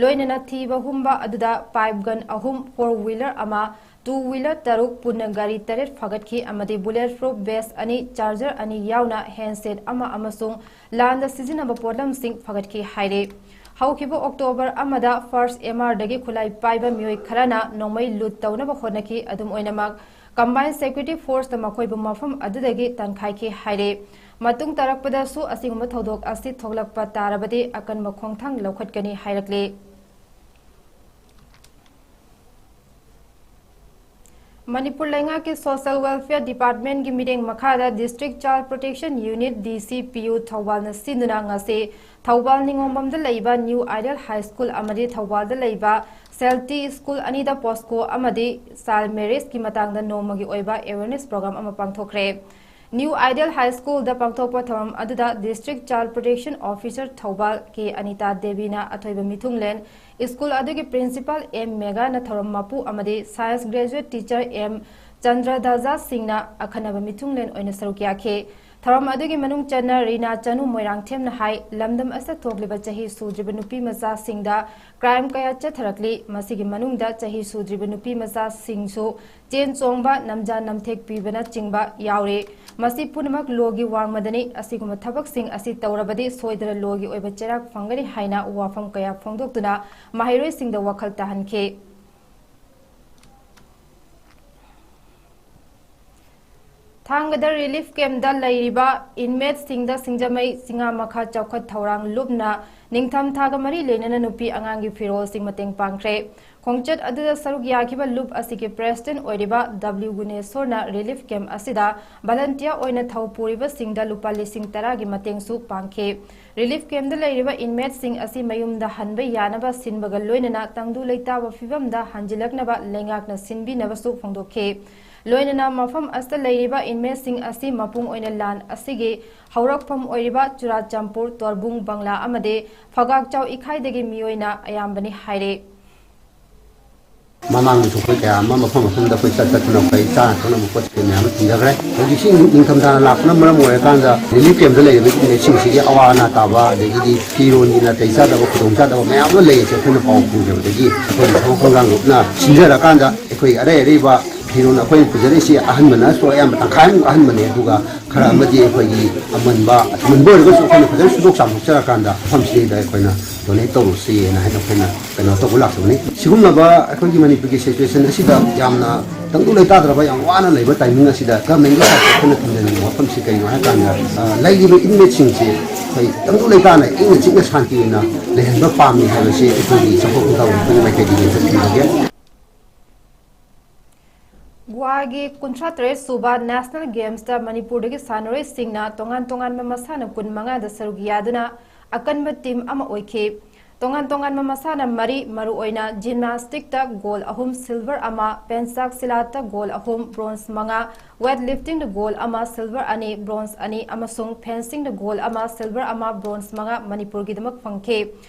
ꯂꯣꯏꯅꯅ ꯊꯤꯕ ꯍꯨꯝꯕ ꯑꯗꯨꯗ ꯄꯥꯏꯞ ꯒꯟ ꯑꯍꯨꯝ, ꯐꯣꯔ ꯋꯤꯂꯔ ꯑꯃ, ꯇꯨ ꯋꯤꯂꯔ ꯇꯔꯨꯛ, ꯄꯨꯟꯅ ꯒꯥꯔꯤ ꯇꯔꯦꯠ ꯐꯥꯒꯠꯈꯤ ꯑꯃꯗꯤ ꯕꯨꯂꯦꯠ ꯄ꯭ꯔꯨꯐ ꯚꯦꯁ ꯑꯅꯤ, ꯆꯥꯔꯖꯔ ꯑꯅꯤ ꯌꯥꯎꯅ ꯍꯦꯟꯗꯁꯦꯠ ꯑꯃ ꯑꯃꯁꯨꯡ ꯂꯥꯟꯗ ꯁꯤꯖꯤꯟꯅꯕ ꯄꯣꯠꯂꯝꯁꯤꯡ ꯐꯥꯒꯠꯈꯤ ꯍꯥꯏꯔꯤ꯫ ꯍꯧꯈꯤꯕ ꯑꯣꯛꯇꯣꯕꯔ ꯑꯃꯗ ꯐꯥꯔꯁ ꯑꯦꯝ ꯑꯥꯔꯗꯒꯤ ꯈꯨꯠꯂꯥꯏ ꯄꯥꯏꯕ ꯃꯤꯑꯣꯏ ꯈꯔꯅ ꯅꯣꯡꯃꯩ ꯂꯨꯠ ꯇꯧꯅꯕ ꯍꯣꯠꯅꯈꯤ꯫ ꯑꯗꯨꯝ ꯑꯣꯏꯅꯃꯛ, ꯀꯝꯕꯥꯏꯟ ꯁꯦꯀ꯭ꯌꯨꯔꯤꯇꯤ ꯐꯣꯔꯁꯇ ꯃꯈꯣꯏꯕꯨ ꯃꯐꯝ ꯑꯗꯨꯗꯒꯤ ꯇꯥꯟꯈꯥꯏꯈꯤ ꯍꯥꯏꯔꯤ꯫ ꯃꯇꯨꯡ ꯇꯥꯔꯛꯄꯗꯁꯨ ꯑꯁꯤꯒꯨꯝꯕ ꯊꯧꯗꯣꯛ ꯑꯁꯤ ꯊꯣꯛꯂꯛꯄ ꯇꯥꯔꯕꯗꯤ ꯑꯀꯟꯕ ꯈꯣꯡꯊꯥꯡ ꯂꯧꯈꯠꯀꯅꯤ ꯍꯥꯏꯔꯛꯂꯤ꯫ ꯃꯅꯤꯄꯨꯔ ꯂꯩꯉꯥꯛꯀꯤ ꯁꯣꯁꯤꯌꯦꯜ ꯋꯦꯜꯐꯤꯌꯔ ꯗꯤꯄꯥꯔꯠꯃꯦꯟꯒꯤ ꯃꯤꯠꯌꯦꯡ ꯃꯈꯥꯗ ꯗꯤꯁꯇ꯭ꯔꯤꯛ ꯆꯥꯏꯜ ꯄ꯭ꯔꯣꯇꯦꯛꯁꯟ ꯌꯨꯅꯤꯠ, ꯗꯤ ꯁꯤ ꯄꯤ ꯌꯨ, ꯊꯧꯕꯥꯜꯅ ꯁꯤꯟꯗꯨꯅ ꯉꯁꯤ ꯊꯧꯕꯥꯜ ꯅꯤꯉꯣꯝꯕꯝꯗ ꯂꯩꯕ ꯅ꯭ꯌꯨ ꯑꯥꯏꯗꯤꯌꯦꯜ ꯍꯥꯏ ꯁ꯭ꯀꯨꯜ ꯑꯃꯗꯤ ꯊꯧꯕꯥꯜꯗ ꯂꯩꯕ ꯁꯦꯜꯇꯤ ꯁ꯭ꯀꯨꯜ ꯑꯅꯤꯗ ꯄꯣꯁꯀꯣ ꯑꯃꯗꯤ ꯆꯥꯏꯜ ꯃꯦꯔꯤꯖꯀꯤ ꯃꯇꯥꯡꯗ ꯅꯣꯡꯃꯒꯤ ꯑꯣꯏꯕ ꯑꯦꯋꯦꯔꯅꯦꯁ ꯄ꯭ꯔꯣꯒ꯭ꯔꯥꯝ ꯑꯃ ꯄꯥꯡꯊꯣꯛꯈ꯭ꯔꯦ꯫ ꯅ꯭ꯌꯨ ꯑꯥꯏꯗꯤꯌꯦꯜ ꯍꯥꯏ ꯁ꯭ꯀꯨꯜꯗ ꯄꯥꯡꯊꯣꯛꯄ ꯊꯧꯔꯝ ꯑꯗꯨꯗ district child protection officer Thoubal K Anita ꯗꯦꯕꯤꯅ ꯑꯊꯣꯏꯕ ꯃꯤꯊꯨꯡꯂꯦꯟ, ꯁ꯭ꯀꯨꯜ ꯑꯗꯨꯒꯤ ꯄ꯭ꯔꯤꯟꯁꯤꯄꯥꯜ ꯑꯦꯝ ꯃꯦꯒꯥꯅ ꯊꯧꯔꯝ ꯃꯄꯨ ꯑꯃꯗꯤ science graduate teacher M Chandradaja ꯁꯤꯡꯅ ꯑꯈꯟꯅꯕ ꯃꯤꯊꯨꯡꯂꯦꯟ ꯑꯣꯏꯅ ꯁꯔꯨꯛ ꯌꯥꯈꯤ꯫ ꯊꯧꯔꯝ ꯑꯗꯨꯒꯤ ꯃꯅꯨꯡ ꯆꯟꯅ ꯔꯤꯅꯥ ꯆꯅꯨ ꯃꯣꯏꯔꯥꯡꯊꯦꯝꯅ ꯍꯥꯏ, ꯂꯝꯗꯝ ꯑꯁꯤꯗ ꯊꯣꯛꯂꯤꯕ ꯆꯍꯤ ꯁꯨꯗ꯭ꯔꯤꯕ ꯅꯨꯄꯤ ꯃꯆꯥꯁꯤꯡꯗ ꯀ꯭ꯔꯥꯏꯝ ꯀꯌꯥ ꯆꯠꯊꯔꯛꯂꯤ꯫ ꯃꯁꯤꯒꯤ ꯃꯅꯨꯡꯗ ꯆꯍꯤ ꯁꯨꯗ꯭ꯔꯤꯕ ꯅꯨꯄꯤ ꯃꯆꯥꯁꯤꯡꯁꯨ ꯆꯦꯟ ꯆꯣꯡꯕ, ꯅꯝꯖꯥ ꯅꯝꯊꯦꯛ ꯄꯤꯕꯅꯆꯤꯡꯕ ꯌꯥꯎꯔꯤ꯫ ꯃꯁꯤ ꯄꯨꯝꯅꯃꯛ ꯂꯣꯒꯤ ꯋꯥꯡꯃꯗꯅꯤ꯫ ꯑꯁꯤꯒꯨꯝꯕ ꯊꯕꯛꯁꯤꯡ ꯑꯁꯤ ꯇꯧꯔꯕꯗꯤ ꯁꯣꯏꯗꯅ ꯂꯣꯒꯤ ꯑꯣꯏꯕ ꯆꯩꯔꯥꯛ ꯐꯪꯒꯅꯤ ꯍꯥꯏꯅ ꯋꯥꯐꯝ ꯀꯌꯥ ꯐꯣꯡꯗꯣꯛꯇꯨꯅ ꯃꯍꯩꯔꯣꯏꯁꯤꯡꯗ ꯋꯥꯈꯜ ꯇꯥꯍꯟꯈꯤ꯫ ꯊꯥꯡꯒꯗ ꯔꯤꯂꯤꯐ ꯀꯦꯝꯞꯇ ꯂꯩꯔꯤꯕ ꯏꯟꯃꯦꯠꯁꯤꯡꯗ ꯁꯤꯡꯖꯃꯩ ꯆꯤꯉꯥꯃꯈꯥ ꯆꯥꯎꯈꯠ ꯊꯧꯔꯥꯡ ꯂꯨꯞꯅ ꯅꯤꯡꯊꯝ ꯊꯥꯒ ꯃꯔꯤ ꯂꯩꯅꯅ ꯅꯨꯄꯤ ꯑꯉꯥꯡꯒꯤ ꯐꯤꯔꯣꯜꯁꯤꯡ ꯃꯇꯦꯡ ꯄꯥꯡꯈ꯭ꯔꯦ꯫ ꯈꯣꯡꯆꯠ ꯑꯗꯨꯗ ꯁꯔꯨꯛ ꯌꯥꯈꯤꯕ ꯂꯨꯞ ꯑꯁꯤꯒꯤ ꯄ꯭ꯔꯦꯁꯤꯗꯦꯟꯠ ꯑꯣꯏꯔꯤꯕ ꯗꯕ꯭ꯂꯤꯎ ꯒꯨꯅꯦꯁꯣꯔꯅ ꯔꯤꯂꯤꯐ ꯀꯦꯝꯞ ꯑꯁꯤꯗ ꯚꯂꯟꯇꯤꯌꯔ ꯑꯣꯏꯅ ꯊꯧ ꯄꯨꯔꯤꯕꯁꯤꯡꯗ ꯂꯨꯄꯥ ꯂꯤꯁꯤꯡ ꯇꯔꯥꯒꯤ ꯃꯇꯦꯡꯁꯨ ꯄꯥꯡꯈꯤ꯫ ꯔꯤꯂꯤꯐ ꯀꯦꯝꯞꯇ ꯂꯩꯔꯤꯕ ꯏꯟꯃꯦꯠꯁꯤꯡ ꯑꯁꯤ ꯃꯌꯨꯝꯗ ꯍꯟꯕ ꯌꯥꯅꯕ ꯁꯤꯟꯕꯒ ꯂꯣꯏꯅꯅ ꯇꯪꯗꯨ ꯂꯩꯇꯥꯕ ꯐꯤꯕꯝꯗ ꯍꯟꯖꯤꯜꯂꯛꯅꯕ ꯂꯩꯉꯥꯛꯅ ꯁꯤꯟꯕꯤꯅꯕꯁꯨ ꯐꯣꯡꯗꯣꯛꯈꯤ꯫ ꯂꯣꯏꯅꯅ ꯃꯐꯝ ꯑꯁꯤꯗ ꯂꯩꯔꯤꯕ ꯏꯟꯃꯦꯠꯁꯤꯡ ꯑꯁꯤ ꯃꯄꯨꯡ ꯑꯣꯏꯅ ꯂꯥꯟ ꯑꯁꯤꯒꯤ ꯍꯧꯔꯛꯐꯝ ꯑꯣꯏꯔꯤꯕ ꯆꯨꯔꯥꯆꯥꯟꯄꯨꯔ, ꯇꯣꯔꯕꯨꯡ, ꯕꯪꯂꯥ ꯑꯃꯗꯤ ꯐꯒꯥꯛꯆꯥꯎ ꯏꯈꯥꯏꯗꯒꯤ ꯃꯤꯑꯣꯏꯅ ꯑꯌꯥꯝꯕꯅꯤ ꯍꯥꯏꯔꯦ꯫ ꯃꯃꯥꯡꯗꯁꯨ ꯑꯩꯈꯣꯏ ꯀꯌꯥ ꯑꯃ ꯃꯐꯝ ꯃꯐꯝꯗ ꯑꯩꯈꯣꯏ ꯆꯠ ꯆꯠꯇꯅ ꯑꯩꯈꯣꯏ ꯆꯥꯅ ꯊꯛꯅꯕ ꯄꯣꯠ ꯆꯩ ꯃꯌꯥꯝ ꯑꯃ ꯊꯤꯟꯖꯈ꯭ꯔꯦ꯫ ꯍꯧꯖꯤꯛꯁꯤ ꯅꯤꯡꯊꯝꯊꯥꯅ ꯂꯥꯛꯄꯅ ꯃꯔꯝ ꯑꯣꯏꯔꯀꯥꯟꯗ ꯔꯤꯂꯤꯐ ꯀꯦꯝꯞꯇ ꯂꯩꯔꯤꯕ ꯏꯟꯃꯦꯠꯁꯤꯡꯁꯤꯒꯤ ꯑꯋꯥ ꯑꯅꯥ ꯇꯥꯕ, ꯑꯗꯒꯤꯗꯤ ꯐꯤꯔꯣꯟꯒꯤ ꯅꯥꯇꯩ ꯆꯥꯗꯕ, ꯈꯨꯗꯣꯡ ꯆꯥꯗꯕ ꯃꯌꯥꯝ ꯑꯃ ꯂꯩꯔꯤꯁꯦ ꯑꯩꯈꯣꯏꯅ ꯄꯥꯎ ꯐꯪꯖꯕꯗꯒꯤ ꯑꯩꯈꯣꯏ ꯊꯕꯛ ꯈꯣꯡꯊꯥꯡ ꯒ꯭ꯔꯨꯞꯅ ꯁꯤꯟꯖꯔꯀꯥꯟꯗ ꯑꯩꯈꯣꯏ ꯑꯔꯩ ꯑꯔꯩꯕ ꯐꯤꯔꯣꯜ ꯑꯩꯈꯣꯏꯅ ꯄꯨꯖꯔꯛꯏꯁꯤ ꯑꯍꯟꯕꯅꯁꯨ ꯑꯌꯥꯝꯕ ꯇꯪꯈꯥꯏꯃꯨꯛ ꯑꯍꯟꯕꯅꯦ, ꯑꯗꯨꯒ ꯈꯔ ꯑꯃꯗꯤ ꯑꯩꯈꯣꯏꯒꯤ ꯑꯃꯟꯕ, ꯑꯃꯟꯕ ꯑꯣꯏꯔꯒꯁꯨ ꯑꯩꯈꯣꯏꯅ ꯐꯖꯅ ꯁꯨꯗꯣꯛ ꯆꯥꯝꯊꯣꯛꯆꯔꯀꯥꯟꯗ ꯃꯐꯝꯁꯤꯗꯩꯗ ꯑꯩꯈꯣꯏꯅ ꯗꯣꯅꯦꯠ ꯇꯧꯔꯨꯁꯤꯅ ꯍꯥꯏꯅ ꯑꯩꯈꯣꯏꯅ ꯀꯩꯅꯣ ꯇꯧꯕ ꯂꯥꯛꯆꯕꯅꯤ꯫ ꯁꯤꯒꯨꯝꯂꯕ ꯑꯩꯈꯣꯏꯒꯤ ꯃꯅꯤꯄꯨꯔꯒꯤ ꯁꯤꯆꯨꯋꯦꯁꯟ ꯑꯁꯤꯗ ꯌꯥꯝꯅ ꯇꯪꯗꯨ ꯂꯩꯇꯥꯗ꯭ꯔꯕ, ꯌꯥꯝ ꯋꯥꯅ ꯂꯩꯕ ꯇꯥꯏꯃꯤꯡ ꯑꯁꯤꯗ ꯒꯃꯦꯟꯒꯤ ꯁꯥꯏꯠꯇ ꯑꯩꯈꯣꯏꯅ ꯊꯝꯖꯅꯤꯡꯕ ꯋꯥꯐꯝꯁꯤ ꯀꯩꯅꯣ ꯍꯥꯏ ꯀꯥꯟꯗ, ꯑ, ꯂꯩꯔꯤꯕ ꯏꯟꯃꯦꯠꯁꯤꯡꯁꯤ ꯑꯩꯈꯣꯏ ꯇꯪꯗꯨ ꯂꯩꯇꯥꯅ ꯏꯪꯅ ꯆꯤꯛꯅ ꯁꯥꯟꯇꯤ ꯑꯣꯏꯅ ꯂꯩꯍꯟꯕ ꯄꯥꯝꯃꯤ ꯍꯥꯏꯕꯁꯤ ꯑꯩꯈꯣꯏꯒꯤ ꯆꯥꯎꯈꯠ ꯈꯣꯡꯊꯥꯡ ꯒ꯭ꯔꯨꯞꯀꯤ ꯃꯥꯏꯀꯩꯗꯒꯤ ꯍꯦꯛꯇ ꯊꯝꯖꯒꯦ꯫ ꯒꯣꯋꯥꯒꯤ ꯀꯨꯟꯊ꯭ꯔꯥ ꯇꯔꯦꯠ ꯁꯨꯕ ꯅꯦꯁꯅꯦꯜ ꯒꯦꯝꯁꯇ ꯃꯅꯤꯄꯨꯔꯗꯒꯤ ꯁꯥꯟꯅꯔꯣꯏꯁꯤꯡꯅ ꯇꯣꯉꯥꯟ ꯇꯣꯉꯥꯟꯕ ꯃꯁꯥꯟꯅ ꯀꯨꯟ ꯃꯉꯥꯗ ꯁꯔꯨꯛ ꯌꯥꯗꯨꯅ ꯑꯀꯟꯕ ꯇꯤꯝ ꯑꯃ ꯑꯣꯏꯈꯤ꯫ ꯇꯣꯉꯥꯟ ꯇꯣꯉꯥꯟꯕ ꯃꯁꯥꯟꯅ ꯃꯔꯤ, ꯃꯔꯨꯑꯣꯏꯅ ꯖꯤꯝꯅꯥꯁꯇꯤꯛꯇ ꯒꯣꯜ ꯑꯍꯨꯝ, ꯁꯤꯜꯚꯔ ꯑꯃ, ꯄꯦꯟꯆꯥꯛ ꯁꯤꯂꯥꯠꯇ ꯒꯣꯜ ꯑꯍꯨꯝ, ꯕ꯭ꯔꯣꯟꯖ ꯃꯉꯥ, ꯋꯦꯠ ꯂꯤꯐꯇꯤꯡꯗ ꯒꯣꯜ ꯑꯃ, ꯁꯤꯜꯚꯔ ꯑꯅꯤ, ꯕ꯭ꯔꯣꯟꯖ ꯑꯅꯤ, ꯑꯃꯁꯨꯡ ꯐꯦꯟꯁꯤꯡꯗ ꯒꯣꯜ ꯑꯃ, ꯁꯤꯜꯚꯔ ꯑꯃ, ꯕ꯭ꯔꯣꯟꯖ ꯃꯉꯥ ꯃꯅꯤꯄꯨꯔꯒꯤꯗꯃꯛ ꯐꯪꯈꯤ꯫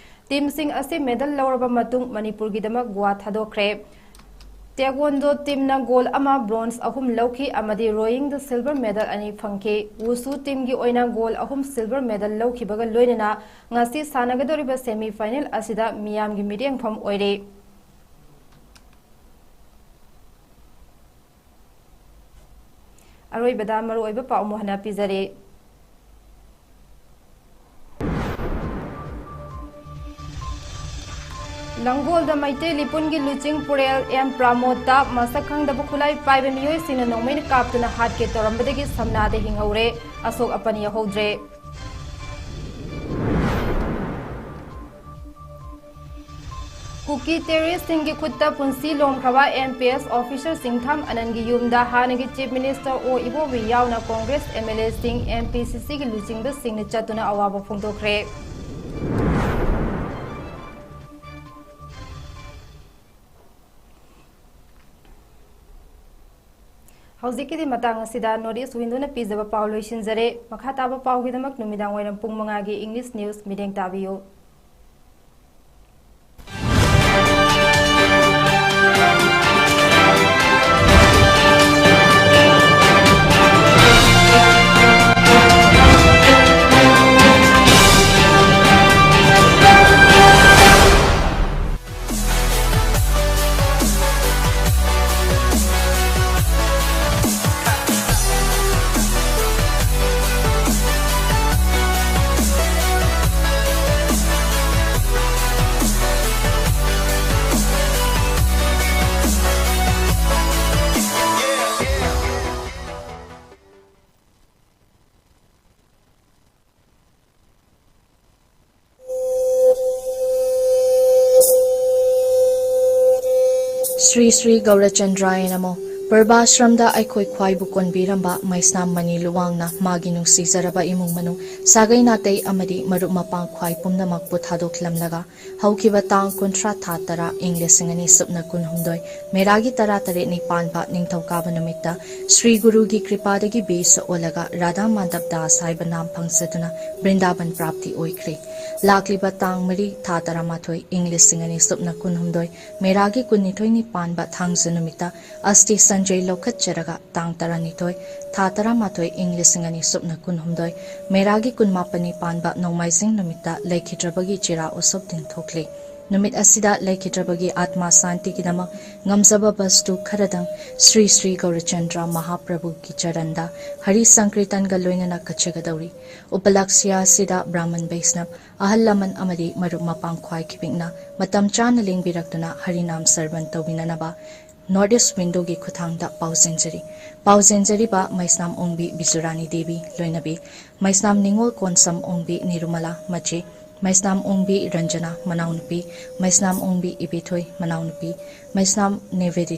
ꯇꯤꯝꯁꯤꯡ ꯑꯁꯤ ꯃꯦꯗꯜ ꯂꯧꯔꯕ ꯃꯇꯨꯡ ꯃꯅꯤꯄꯨꯔꯒꯤꯗꯃꯛ ꯒꯣꯋꯥ ꯊꯥꯗꯣꯛꯈ꯭ꯔꯦ꯫ ꯇꯦꯛꯋꯣꯟꯗꯣ ꯇꯤꯝꯅ ꯒꯣꯜ ꯑꯃ, ꯕ꯭ꯔꯣꯟꯖ ꯑꯍꯨꯝ ꯂꯧꯈꯤ ꯑꯃꯗꯤ ꯔꯣꯌꯤꯡꯗ ꯁꯤꯜꯚꯔ ꯃꯦꯗꯜ ꯑꯅꯤ ꯐꯪꯈꯤ꯫ ꯋꯨꯁꯨ ꯇꯤꯝꯒꯤ ꯑꯣꯏꯅ ꯒꯣꯜ ꯑꯍꯨꯝ ꯁꯤꯜꯚꯔ ꯃꯦꯗꯜ ꯂꯧꯈꯤꯕꯒ ꯂꯣꯏꯅꯅ ꯉꯁꯤ ꯁꯥꯟꯅꯒꯗꯧꯔꯤꯕ ꯁꯦꯃꯤ ꯐꯥꯏꯅꯦꯜ ꯑꯁꯤꯗ ꯃꯤꯌꯥꯝꯒꯤ ꯃꯤꯠꯌꯦꯡꯐꯝ ꯑꯣꯏꯔꯦ꯫ ꯑꯔꯣꯏꯕꯗ ꯃꯔꯨꯑꯣꯏꯕ ꯄꯥꯎ ꯑꯃꯨꯛ ꯍꯟꯅ ꯄꯤꯖꯔꯦ꯫ ꯂꯥꯡꯒꯣꯜꯗ ꯃꯩꯇꯩ ꯂꯤꯄꯨꯟꯒꯤ ꯂꯨꯆꯤꯡ ꯄꯨꯔꯦꯜ ꯑꯦꯝ ꯄ꯭ꯔꯥꯃꯣꯗꯇ ꯃꯁꯛ ꯈꯪꯗꯕ ꯈꯨꯠꯂꯥꯏ ꯄꯥꯏꯕ ꯃꯤꯑꯣꯏꯁꯤꯡꯅ ꯅꯣꯡꯃꯩꯅ ꯀꯥꯞꯇꯨꯅ ꯍꯥꯠꯀꯦ ꯇꯧꯔꯝꯕꯗꯒꯤ ꯁꯝꯅꯥꯗ ꯍꯤꯡꯍꯧꯔꯦ꯫ ꯑꯁꯣꯛ ꯑꯄꯟ ꯌꯥꯎꯍꯧꯗ꯭ꯔꯦ꯫ ꯀꯨꯀꯤ ꯇꯦꯔꯣꯔꯤꯁꯁꯤꯡꯒꯤ ꯈꯨꯠꯇ ꯄꯨꯟꯁꯤ ꯂꯣꯝꯈ꯭ꯔꯕ ꯑꯦꯝ ꯄꯤ ꯑꯦꯁ ꯑꯣꯐꯤꯁꯥꯔ ꯁꯤꯡꯊꯥꯝ ꯑꯅꯟꯒꯤ ꯌꯨꯝꯗ ꯍꯥꯟꯅꯒꯤ ꯆꯤꯐ ꯃꯤꯅꯤꯁꯇꯔ ꯑꯣ ꯏꯕꯣꯕꯤ ꯌꯥꯎꯅ ꯀꯣꯡꯒ꯭ꯔꯦꯁ ꯑꯦꯝ ꯑꯦꯜ ꯑꯦꯁꯤꯡ, ꯑꯦꯝ ꯄꯤ ꯁꯤ ꯁꯤꯒꯤ ꯂꯨꯆꯤꯡꯕꯁꯤꯡꯅ ꯆꯠꯇꯨꯅ ꯑꯋꯥꯕ ꯐꯣꯡꯗꯣꯛꯈ꯭ꯔꯦ꯫ ꯍꯧꯖꯤꯛꯀꯤꯗꯤ ꯃꯇꯥꯡ ꯑꯁꯤꯗ North East Window ꯅ ꯄꯤꯖꯕ ꯄꯥꯎ ꯂꯣꯏꯁꯤꯟꯖꯔꯦ꯫ ꯃꯈꯥ ꯇꯥꯕ ꯄꯥꯎꯒꯤꯗꯃꯛ ꯅꯨꯃꯤꯗꯥꯡ ꯋꯥꯏꯔꯝ ꯄꯨꯡ ꯃꯉꯥꯒꯤ English News ꯃꯤꯠꯌꯦꯡ ꯇꯥꯕꯤꯌꯨ꯫ ꯁ꯭ꯔꯤ ꯁ꯭ꯔꯤ ꯒꯧꯔꯆꯟꯗ꯭ꯔꯥꯌ ꯅꯃꯣ꯫ ꯄ꯭ꯔꯚꯥꯁ꯭ꯔꯝꯗ ꯑꯩꯈꯣꯏ ꯈ꯭ꯋꯥꯏꯕꯨ ꯀꯣꯟꯕꯤꯔꯝꯕ ꯃꯩꯁꯅꯥꯝ ꯃꯅꯤ ꯂꯨꯋꯥꯡꯅ ꯃꯥꯒꯤ ꯅꯨꯡꯁꯤꯖꯔꯕ ꯏꯃꯨꯡ ꯃꯅꯨꯡ, ꯁꯥꯒꯩ ꯅꯥꯇꯩ ꯑꯃꯗꯤ ꯃꯔꯨꯞ ꯃꯄꯥꯡ ꯈ꯭ꯋꯥꯏ ꯄꯨꯝꯅꯃꯛꯄꯨ ꯊꯥꯗꯣꯛꯂꯝꯂꯒ, ꯍꯧꯈꯤꯕ ꯇꯥꯡ ꯀꯨꯟꯊ꯭ꯔꯥ ꯊꯥ ꯇꯔꯥ ꯏꯪ ꯂꯤꯁꯤꯡ ꯑꯅꯤ ꯁꯨꯞꯅ ꯀꯨꯟꯍꯨꯝꯗꯣꯏ, ꯃꯦꯔꯥꯒꯤ ꯇꯔꯥꯇꯔꯦꯠꯅꯤ ꯄꯥꯟꯕ ꯅꯤꯡꯊꯧꯀꯥꯕ ꯅꯨꯃꯤꯠꯇ ꯁ꯭ꯔꯤ ꯒꯨꯔꯨꯒꯤ ꯀ꯭ꯔꯤꯄꯥꯗꯒꯤ ꯕꯤꯁ ꯑꯣꯜꯂꯒ ꯔꯥꯙꯥ ꯃꯥꯙꯕ ꯗꯥꯁ ꯍꯥꯏꯕ ꯅꯥꯝ ꯐꯪꯖꯗꯨꯅ ꯕ꯭ꯔꯤꯟꯗꯥꯕꯟ ꯄ꯭ꯔꯥꯞꯇꯤ ꯑꯣꯏꯈ꯭ꯔꯦ꯫ ꯂꯥꯛꯂꯤꯕ ꯇꯥꯡ ꯃꯔꯤ ꯊꯥ ꯇꯔꯥꯃꯥꯊꯣꯏ ꯏꯪ ꯂꯤꯁꯤꯡ ꯑꯅꯤ ꯁꯨꯞꯅ ꯀꯨꯟꯍꯨꯝꯗꯣꯏ, ꯃꯦꯔꯥꯒꯤ ꯀꯨꯟꯅꯤꯊꯣꯏꯅꯤ ꯄꯥꯟꯕ ꯊꯥꯡꯖ ꯅꯨꯃꯤꯠꯇ ꯑꯁꯇꯤ ꯁꯟꯖꯩ ꯂꯧꯈꯠꯆꯔꯒ, ꯇꯥꯡ ꯇꯔꯥꯅꯤꯊꯣꯏ ꯊꯥ ꯇꯔꯥꯃꯥꯊꯣꯏ ꯏꯪ ꯂꯤꯁꯤꯡ ꯑꯅꯤ ꯁꯨꯞꯅ ꯀꯨꯟꯍꯨꯝꯗꯣꯏ, ꯃꯦꯔꯥꯒꯤ ꯀꯨꯟꯃꯥꯄꯟꯅꯤ ꯄꯥꯟꯕ ꯅꯣꯡꯃꯥꯏꯖꯤꯡ ꯅꯨꯃꯤꯠꯇ ꯂꯩꯈꯤꯗ꯭ꯔꯕꯒꯤ ꯆꯤꯔꯥ ꯎꯁꯨꯞ ꯇꯤꯟꯊꯣꯛꯂꯤ꯫ ꯅꯨꯃꯤꯠ ꯑꯁꯤꯗ ꯂꯩꯈꯤꯗ꯭ꯔꯕꯒꯤ ꯑꯥꯠꯃꯥ ꯁꯥꯟꯇꯤꯒꯤꯗꯃꯛ ꯉꯝꯖꯕ ꯕꯁꯇꯨ ꯈꯔꯗꯪ ꯁ꯭ꯔꯤ ꯁ꯭ꯔꯤ ꯒꯧꯔꯆꯟꯗ꯭ꯔ ꯃꯍꯥꯄ꯭ꯔꯚꯨꯒꯤ ꯆꯔꯟꯗ ꯍꯔꯤ ꯁꯪꯀꯤꯔꯇꯟꯒ ꯂꯣꯏꯅꯅ ꯀꯠꯆꯒꯗꯧꯔꯤ꯫ ꯎꯄꯂꯛꯁ꯭ꯌ ꯑꯁꯤꯗ ꯕ꯭ꯔꯥꯍꯃꯟ ꯕꯩꯁꯅꯕ, ꯑꯍꯜ ꯂꯃꯟ ꯑꯃꯗꯤ ꯃꯔꯨꯞ ꯃꯄꯥꯡ ꯈ꯭ꯋꯥꯏ ꯈꯤꯄꯤꯛꯅ ꯃꯇꯝ ꯆꯥꯅ ꯂꯦꯡꯕꯤꯔꯛꯇꯨꯅ ꯍꯔꯤꯅꯥꯝ ꯁꯔꯕꯟ ꯇꯧꯕꯤꯅꯅꯕ North East Window ꯒꯤ ꯈꯨꯠꯊꯥꯡꯗ ꯄꯥꯎꯖꯦꯟꯖꯔꯤ꯫ ꯄꯥꯎꯖꯦꯟꯖꯔꯤꯕ ꯃꯩꯁꯅꯥꯝ ꯑꯣꯡꯕꯤ ꯕꯤꯖꯨꯔꯥꯅꯤ ꯗꯦꯕꯤ, ꯂꯣꯏꯅꯕꯤ ꯃꯩꯁꯅꯥꯝ ꯅꯤꯉꯣꯜ ꯀꯣꯟꯁꯝ ꯑꯣꯡꯕꯤ ꯅꯤꯔꯨꯃꯂꯥ, ꯃꯆꯦ ꯃꯩꯁꯅꯥꯝ ꯑꯣꯡꯕꯤ ꯔꯟꯖꯅꯥ, ꯃꯅꯥꯎꯅꯨꯄꯤ, ꯃꯩꯁꯅꯥꯝ ꯑꯣꯡꯕꯤ ꯏꯕꯦꯊꯣꯏ, ꯃꯅꯥꯎꯅꯨꯄꯤ, ꯃꯩꯁꯅꯥꯝ ꯅꯤꯕꯦꯗꯤꯇꯥ,